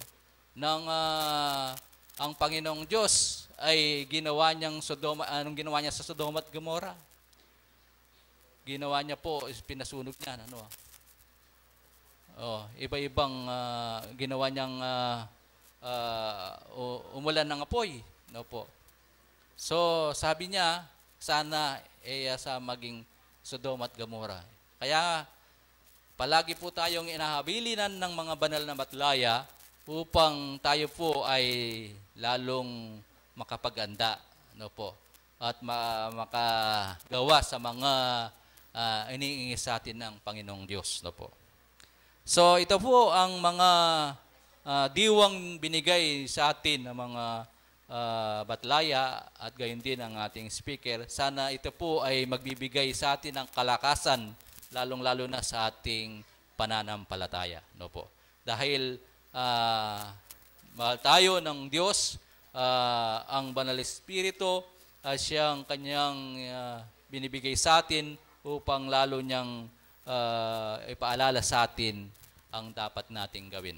Nang, ah, ang Panginoong Diyos ay ginawa niyang Sodoma, anong ginawa niya sa Sodoma at Gomorra? Ginawa niya po, is pinasunog niya, ano? Oh, iba-ibang, ah, ginawa niyang, ah, ah, u-, umulan ng apoy, no po? So, sabi niya, sana, eh, sa maging Sodoma at Gomorra. Kaya, palagi po tayong inahabilinan ng mga banal na batlaya upang tayo po ay lalong makapaganda, no po? At ma-, makagawa sa mga, ah, iniingis sa atin ng Panginoong Diyos, no po? So, ito po ang mga, ah, diwang binigay sa atin ng mga, ah, batlaya at gayon din ang ating speaker. Sana ito po ay magbibigay sa atin ng kalakasan, lalong-lalo na sa ating pananampalataya, no po? Dahil, ah, mahal tayo ng Diyos, ah, ang Banal Espiritu, ah, siyang kanyang, ah, binibigay sa atin upang lalo niyang, ah, ipaalala sa atin ang dapat nating gawin.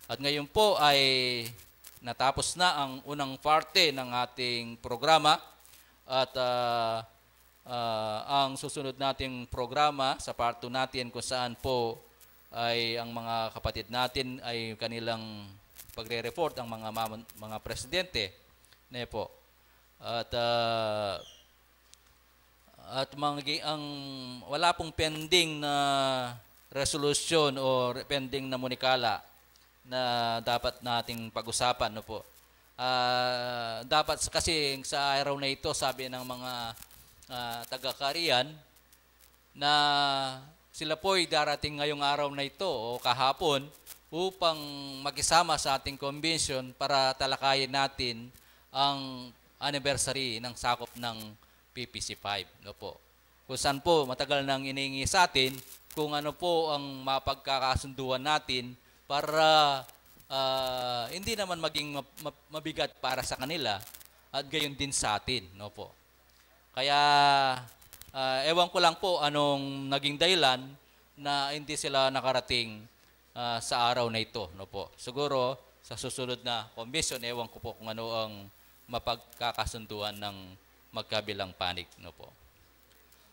At ngayon po ay natapos na ang unang parte ng ating programa at, ah, ah, ang susunod nating programa sa part two natin kung saan po ay ang mga kapatid natin ay kanilang pagre-report ang mga mamun-, mga presidente, ne po. At, ah, at mga gi-, ang wala pong pending na resolusyon o re-, pending na munikala na dapat nating pag-usapan, no po. Ah, dapat s-, kasi sa araw na ito, sabi ng mga, ah, taga-Korean, na sila po'y darating ngayong araw na ito o kahapon upang makisama sa ating convention para talakayin natin ang anniversary ng sakop ng P P C five, no po. kung saan po matagal nang iningi sa atin kung ano po ang mapagkakasunduan natin para, ah, hindi naman maging mab-, mab-, mabigat para sa kanila at gayon din sa atin, no po. Kaya, ah, ewan ko lang po anong naging dahilan na hindi sila nakarating, ah, sa araw na ito, no po. Siguro, sa susunod na convention, ewan ko po kung ano ang mapagkakasunduan ng magkabilang panig, no po.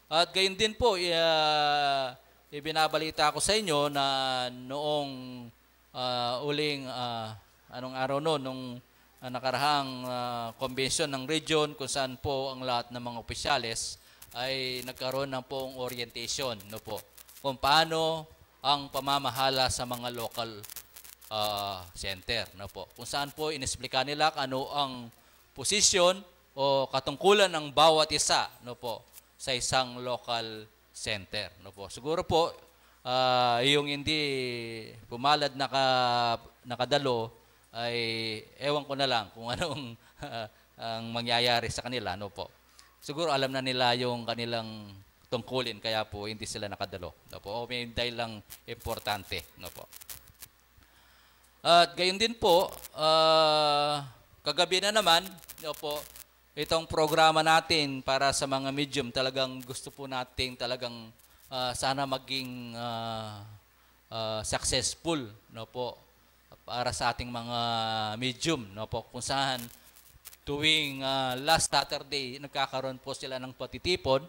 At gayon din po, i-, ah, ibinabalita ko sa inyo na noong, ah, uling, ah, anong araw no, nung, ah, nakarahang, ah, convention ng region kung saan po ang lahat ng mga opisyales ay nagkaroon ng pong orientation, no po, kung paano ang pamamahala sa mga local, ah, center, no po, kung saan po inesplika nila kung ano ang posisyon o katungkulan ng bawat isa, no po, sa isang local center, no po. Siguro po, ah, yung hindi pumalad naka-, nakadalo ay ewan ko na lang kung anong ang mangyayari sa kanila, no po. Siguro alam na nila yung kanilang tungkulin, kaya po hindi sila nakadalo, no po. O may dahilang importante, no po. At gayon din po, ah, kagabi na naman, no po, itong programa natin para sa mga medium, talagang gusto po nating talagang, ah, sana maging, ah, ah, successful, no po, para sa ating mga medium, no po, kung saan tuwing, ah, last Saturday, nagkakaroon po sila ng patitipon.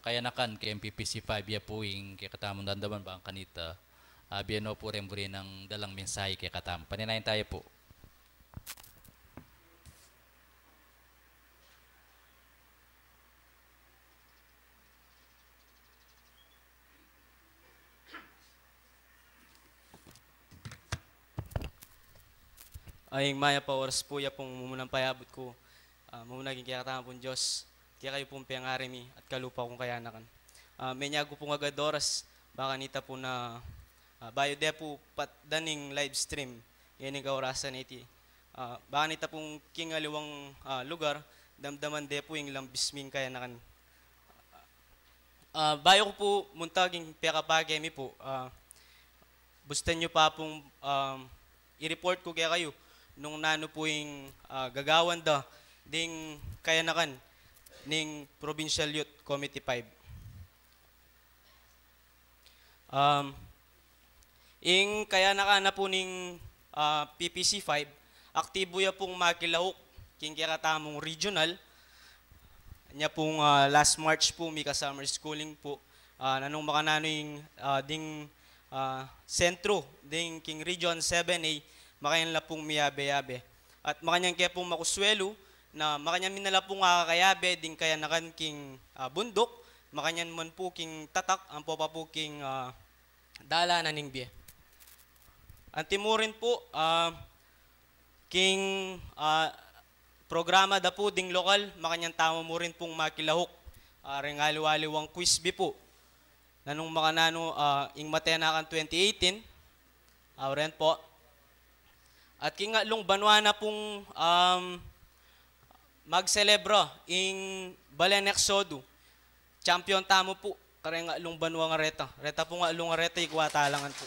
kayanakan king P P C five, ya pu ing kekatamung damdaman bang kanita, ah, bie no pu reng buri nang dalang mensahe kekatamu. Paninayan taya pu. Ay, ing mayap a oras pu, ya pung mumunang payabut ku, ah, mumuna king kekatamung Dios, kekayu pung pengari mi at kalupa kung kayanakan. Ah, menyagu pung agad oras, bang kanita pu na, ah, bayu de pu patdan ing live stream, ngeni kaurasan iti. Ah, bang kanita pung king aliwang, ah, lugar, damdaman de pu ing lambis ming kayanakan. Ah, bayu ku pu munta king pekapake mi pu, ah, bustan yu pa pung, um, i-report ku kekayu nung nanu pu ing, ah, gagawan da ding kayanakan ning Provincial Youth Committee five. Um, ing kayanakan na pu ning, ah, P P C five, aktibu ya pung makilahuk king kekatamung regional. Nya pung, ah, last March pu, mika-summer schooling pu. Ah, nanung makananu ing, ah, ding, ah, sentru ding king Region seven A, makanyan la pung miyabe-yabe. At makanyan ke pung makuswelu, na makanyan mi na la pung akakayabe ding kayanakan king, ah, bunduk, makanyan man pu king tatak, ampo pa pu king, ah, dalanan ning bie. Antimurin pu, ah, king, ah, programa da pu ding lokal, makanyan tamu mu rin pung makilahuk, ah, reng aliwa-aliwang quiz bee pu. Nanung makananu, ah, ing matenakan twenty eighteen, ah, ren pu. At king atlung banua na pung, um, magselebra ing Balen Exodo. Champion tamu pu, kareng atlung banua ngan reta. Reta pung atlung ngan reta, ikwa talangan pu.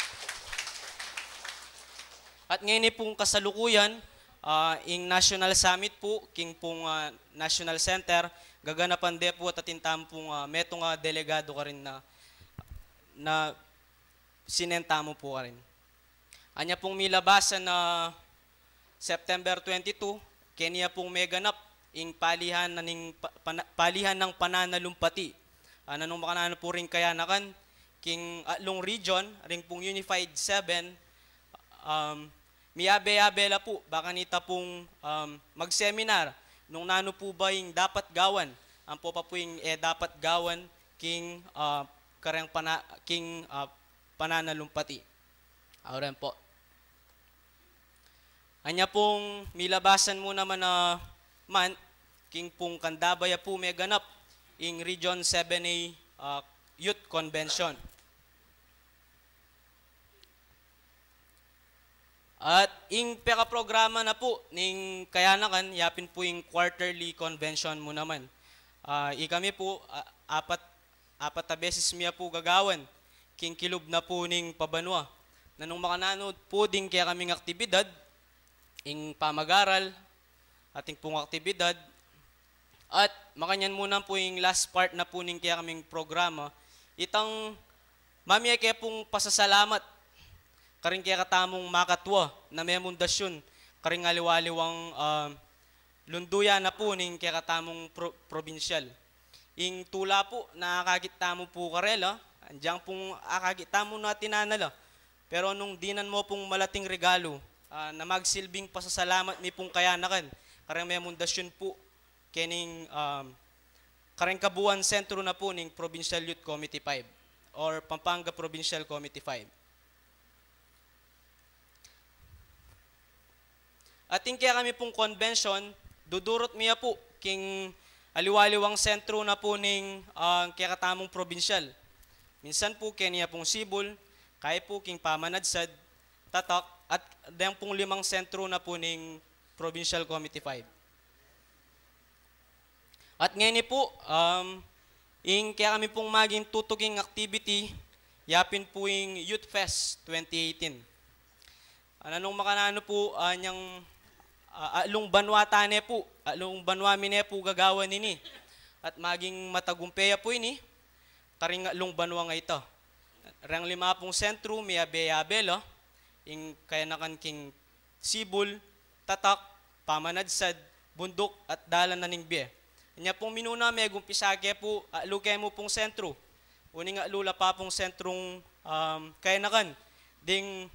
At ngeni pung kasalukuyan, ah, ing National Summit pu, king pung, ah, National Center, gaganapan de pu at atin tamu pung, ah, metung a delegadu karin na, na sinen tamu pu karin. Anya pung milabasan na September twenty-two, keni ya pung meganap ing palihan na ning pa-, pana-, palihan nang pananalumpati. Ah, nanung makananu pu ring kayanakan, king atlung region, ring pung Unified Seven, um, miyabe-yabe la pu, bang kanita pung, um, mag-seminar, nung nanu pu ba ing dapat gawan, ampo pa pu ing e dapat gawan, king, ah, kareng pana-, king, ah, pananalumpati. Auren pu. Anya pung milabasan mu naman a month, king pung Candaba ya pu meganap ing Region seven A, ah, Youth Convention. At ing pekaprograma na pu ning kayanakan, yapin pu ing quarterly convention mu naman. Ah, ikami pu, ah, apat apat a beses mi ya pu gagawan, king kilub na pu ning pabanua. Nanung makananu pu ding kekaming aktibidad, ing pamagaral, atin pung aktibidad, at makanyan mu na pu ing last part na pu ning kekaming programa, itang mamie ke pung pasasalamat karing kekatamung makatua na memundasyun karing aliwa-aliwang, ah, lunduyan na pu ning kekatamung pro-, probinsyal. Ing tula pu na akakit tamu pu karela, anjang pung akakit tamu na tinana la. Pero nung dinan mu pung malating regalu, ah, na magsilbing pasasalamat mi pung kayanakan, kareng memundasyun pu, kening, um, kareng kabuan sentru na pu ning Provincial Youth Committee five or Pampanga Provincial Committee five. At ing kekami pung convention, dudurut mi ya pu king aliwa-aliwang sentru na pu ning, ah, kekatamung probinsyal. Minsan pu keni ya pung sibul, kaya pu king pamanadsad, tatak, at deng pung limang sentru na pu ning Provincial Committee five. At ngeni pu, um, ing kekami pung maging tutuking activity, yapin pu ing Youth Fest twenty eighteen. Ah, nanung makananu pu, ah, nyang, ah, atlung banua tane pu, atlung banua mi ne pu gagawan ini. At maging matagumpe ya pu ini, karing atlung banua nga ita. Reng lima pung sentru, miyabe-yabe la, ing kayanakan king sibul, tatak, pamanadsad, bunduk, at dalan na ning bie. Inya pung minuna, megumpisa ke pu, atlu ke mu pung sentru. Uning atlu la pa pung sentrung, um, kayanakan ding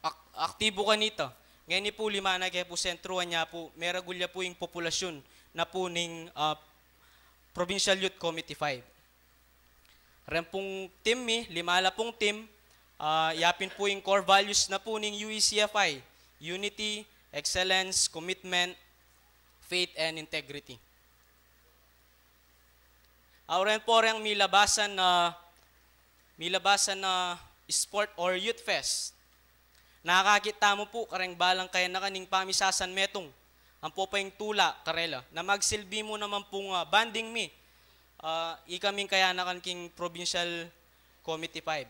ak-, aktibu kanita. Ngeni pu, lima na ke pu sentru, anya pu meragul ya pu ing populasyun na pu ning, ah, Provincial Youth Committee five. Ren pung team mi, lima la pung team, ah, yapin pu ing core values na pu ning U E C F I: unity, excellence, commitment, faith, and integrity. Awa ren pu reng milabasan na, milabasan na sport or youth fest. Nakakakit tamu pu kareng balang kayanakan ing pamisasanmetung ampo pa ing tula karela, na magsilbi mu naman pung, ah, bonding mi, ah, ikaming kayanakan king Provincial Committee five.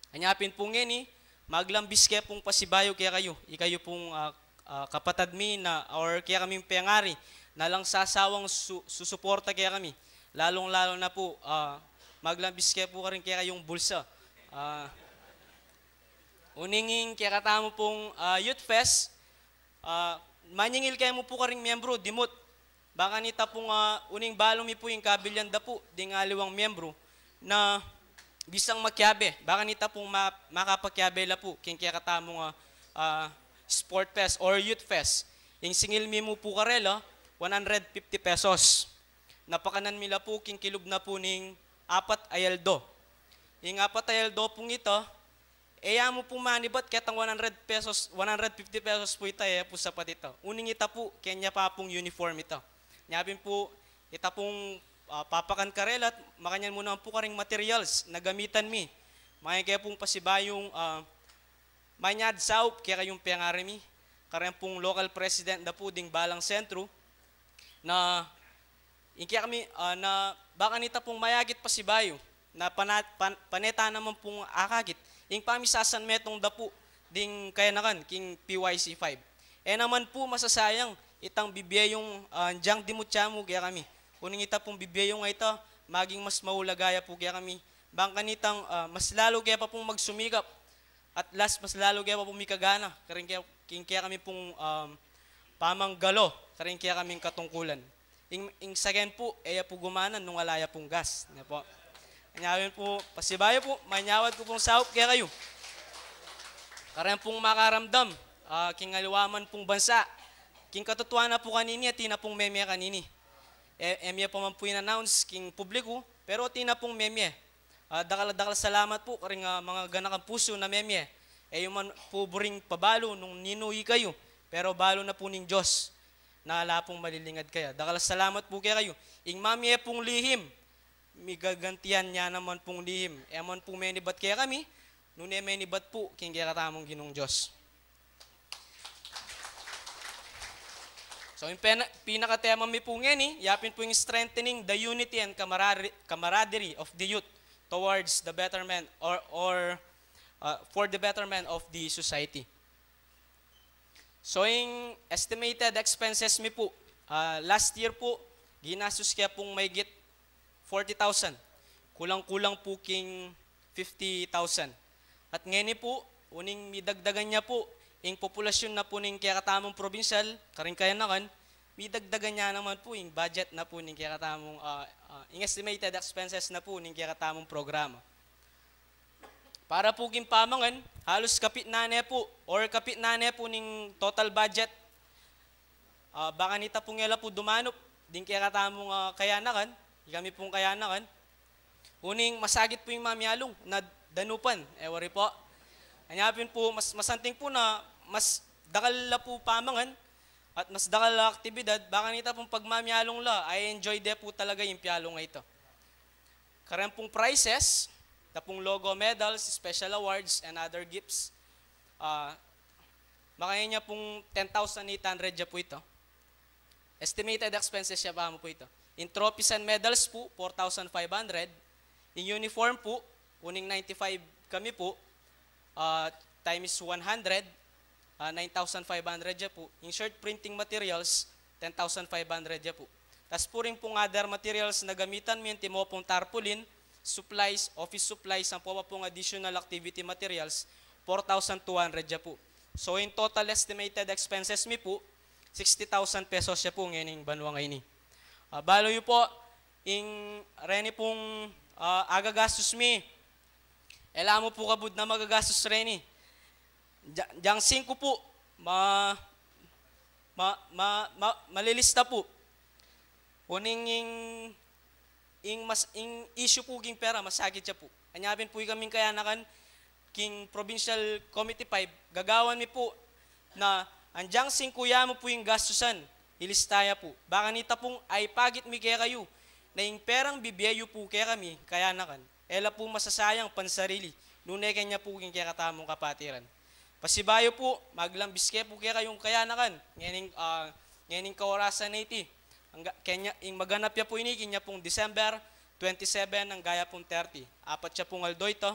Anya pin pu ngeni, maglambis ke pung pasibayu kekayu, ikayu pung, ah, ah, kapatad mi na, or kekaming pengari, na alang sasawang su-, susuporta kekami. Lalung-lalu na pu, ah, maglambis ke pu karing kekayung bulsa. Ah, uning ing kekatamu pung, ah, Youth Fest, ah, manyingil ke mu pu karing miyembru, dimut. Bang kanita pung, ah, uning balu mi pu ing kabilyan da pu ding aliwang miyembru na bisang makiabe. Bang kanita pung ma-, makapakiabe la pu king kekatamung, ah, ah, Sport Fest or Youth Fest. Ing singil mi mu pu karela, one hundred fifty pesos. Napakanan mi la pu king kilub na pu ning apat a aldo. Ing apat a aldo pung ita, e ya mu pu manibat ketang one hundred pesos, one hundred fifty pesos pu ita, e ya pu sapat ita. Uning ita pu, kenya pa pung uniform ita. Nya pin pu, ita pung, ah, papakan karela, makanyan mu naman pu karing materials na gamitan mi. Makanyan ke pung pasibayung, ah, manyad saup kekayung pengari mi. Kareng pung local president da pu ding balang sentru, na ing kekami, ah, na bang kanita pung mayagit pasibayu, na pana-, pan-, pane ta naman pung akakit ing pamisasanmetung da pu ding kayanakan king P Y C five. E naman pu masasayang itang bibie yung, ah, dyang dimutya mu kekami. Uning ita pung bibie yung a ita, maging mas maulaga ya pu kekami. Bang kanitang, ah, mas lalu ke pa pung magsumikap. At last, mas lalu ke pa pung mikagana karing ke-, king kekami pung, um, pamanggalo karing kekaming katungkulan. Ing, ing saken pu, e ya pu gumanan nung ala ya pung gas. Nya pu. Anya pin pu, pasibayu pu, manyawad ku pung saup kekayu. Kareng pung makaramdam, ah, king aliwa man pung bansa. King katutuanan pu kanini, atin na pung meme kanini. E, e mi ya pa man pu in-announce king publiku, pero atin na pung meme. Ah, dakal, dakal salamat pu karing, ah, mga ganakang pusu na meme. E yu man pu buring pabalu nung ninu ikayu, pero balu na pu ning Dios na ala pung malilingad kaya. Dakal salamat pu kekayu. Ing mamie pung lihim, migagantian ya naman pung lihim. E man pu menibat kekami, nune menibat pu king kekatamung Ginung Dios. So, ing pena-, pinakatema mi pu ngeni, yapin pu ing strengthening the unity and camarade-, camaraderie of the youth towards the betterment or, or, uh, for the betterment of the society. So, ing estimated expenses mi pu, ah, last year pu, ginastus ke pung mahigit forty thousand. Kulang-kulang pu king fifty thousand. At ngeni pu, uning midagdagan ya pu ing populasyun na pu ning kekatamung probinsyal, karing kayanakan, midagdagan ya naman pu ing budget na pu ning kekatamung, ah, ah, ing estimated expenses na pu ning kekatamung programa. Para pu king pamangan, halus kapitnan ne pu, or kapitnan ne pu ning total budget. Ah, bang kanita pung e la pu dumanup ding kekatamung, ah, kayanakan, ikami pung kayanakan. Uning masagit pu ing mamialung na danupan, e wari pu. Anya pin pu, mas, masanting pu na mas dakal la pu pamangan at mas dakal la aktibidad, bang kanita pung pagmamialung la, a-enjoy de pu talaga ing pialung a ita. Kareng pung prizes, ita pung logo medals, special awards, and other gifts. Ah, makanyan ya pung ten thousand eight hundred ya pu ita. Estimated expenses ya pa mu pu ita. Ing trophies and medals pu, four thousand five hundred. Ing uniform pu, uning ninety-five kami pu, ah, times one hundred, ah, nine thousand five hundred ya pu. Ing shirt printing materials, ten thousand five hundred ya pu. Tas pu ring pung other materials na gamitan mi, antimo pung tarpaulin, supplies, office supplies, ampo pa pung additional activity materials, four thousand two hundred ya pu. So, in total estimated expenses mi pu, sixty thousand pesos ya pu ngening banua ngeni. Ah, balu yu pu, ing reni pung, ah, agagastus mi, e la mu pu kabud na magagastus reni. Dia-, diang singku pu, ma-, ma-, ma-, ma-, malilista pu. Uling ing, ing mas-, ing issue pu king pera, masakit ya pu. Anya pin pu ikaming kayanakan, king Provincial Committee five, gagawan mi pu na ing diang singku ya mu pu ing gastusan, ilista ya pu. Ba kanita pung aipakit mi kekayu na ing perang bibie yu pu kekami, kayanakan, e la pu masasayang pansarili, nune kenya pu king kekatamung kapatiran. Pasibayu pu, maglambis ke pu kekayung kayanakan, ngening, ah, ngening kaorasan a iti. Angga, kenya, ing maganap ya pu ini, kenya pung December twenty-seven, angga ya pung thirty. Apat ya pung aldo ita.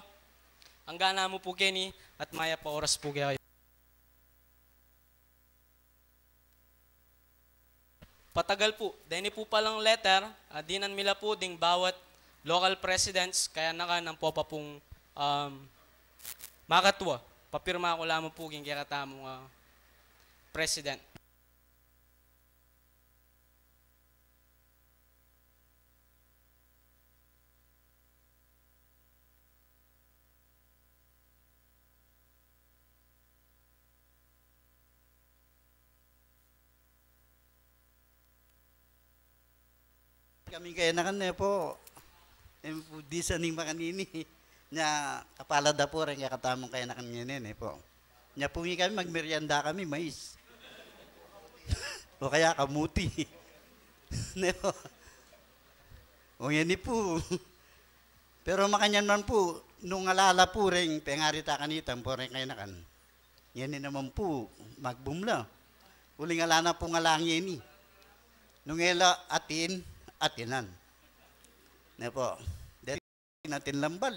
Angga namu pu keni, at mayap a oras pu kekayu. Patagal pu, deni pu palang letter, ah, dinan mi la pu ding bawat local presidents, kayanakan, ampo pa pung, um, makatua. Papirma ku la mu pu king kekatamung, ah, president. Kaming kayanakan ne pu, e mu pu disan ing makanini. Nya, kapalad da pu reng kekatamung kayanakan ngeni ne pu. Nya pu, ngeni kami, magmerienda kami, mais. O kaya kamuti. Ne pu. O ngeni pu. Pero makanyan man pu, nung ala la pu reng pengari ta kanita, ampo reng kayanakan, ngeni naman pu, magbum la. Uling ala na pung ala ngeni. Nung e la atin, atinan. Ne pu. Deni atin lambal.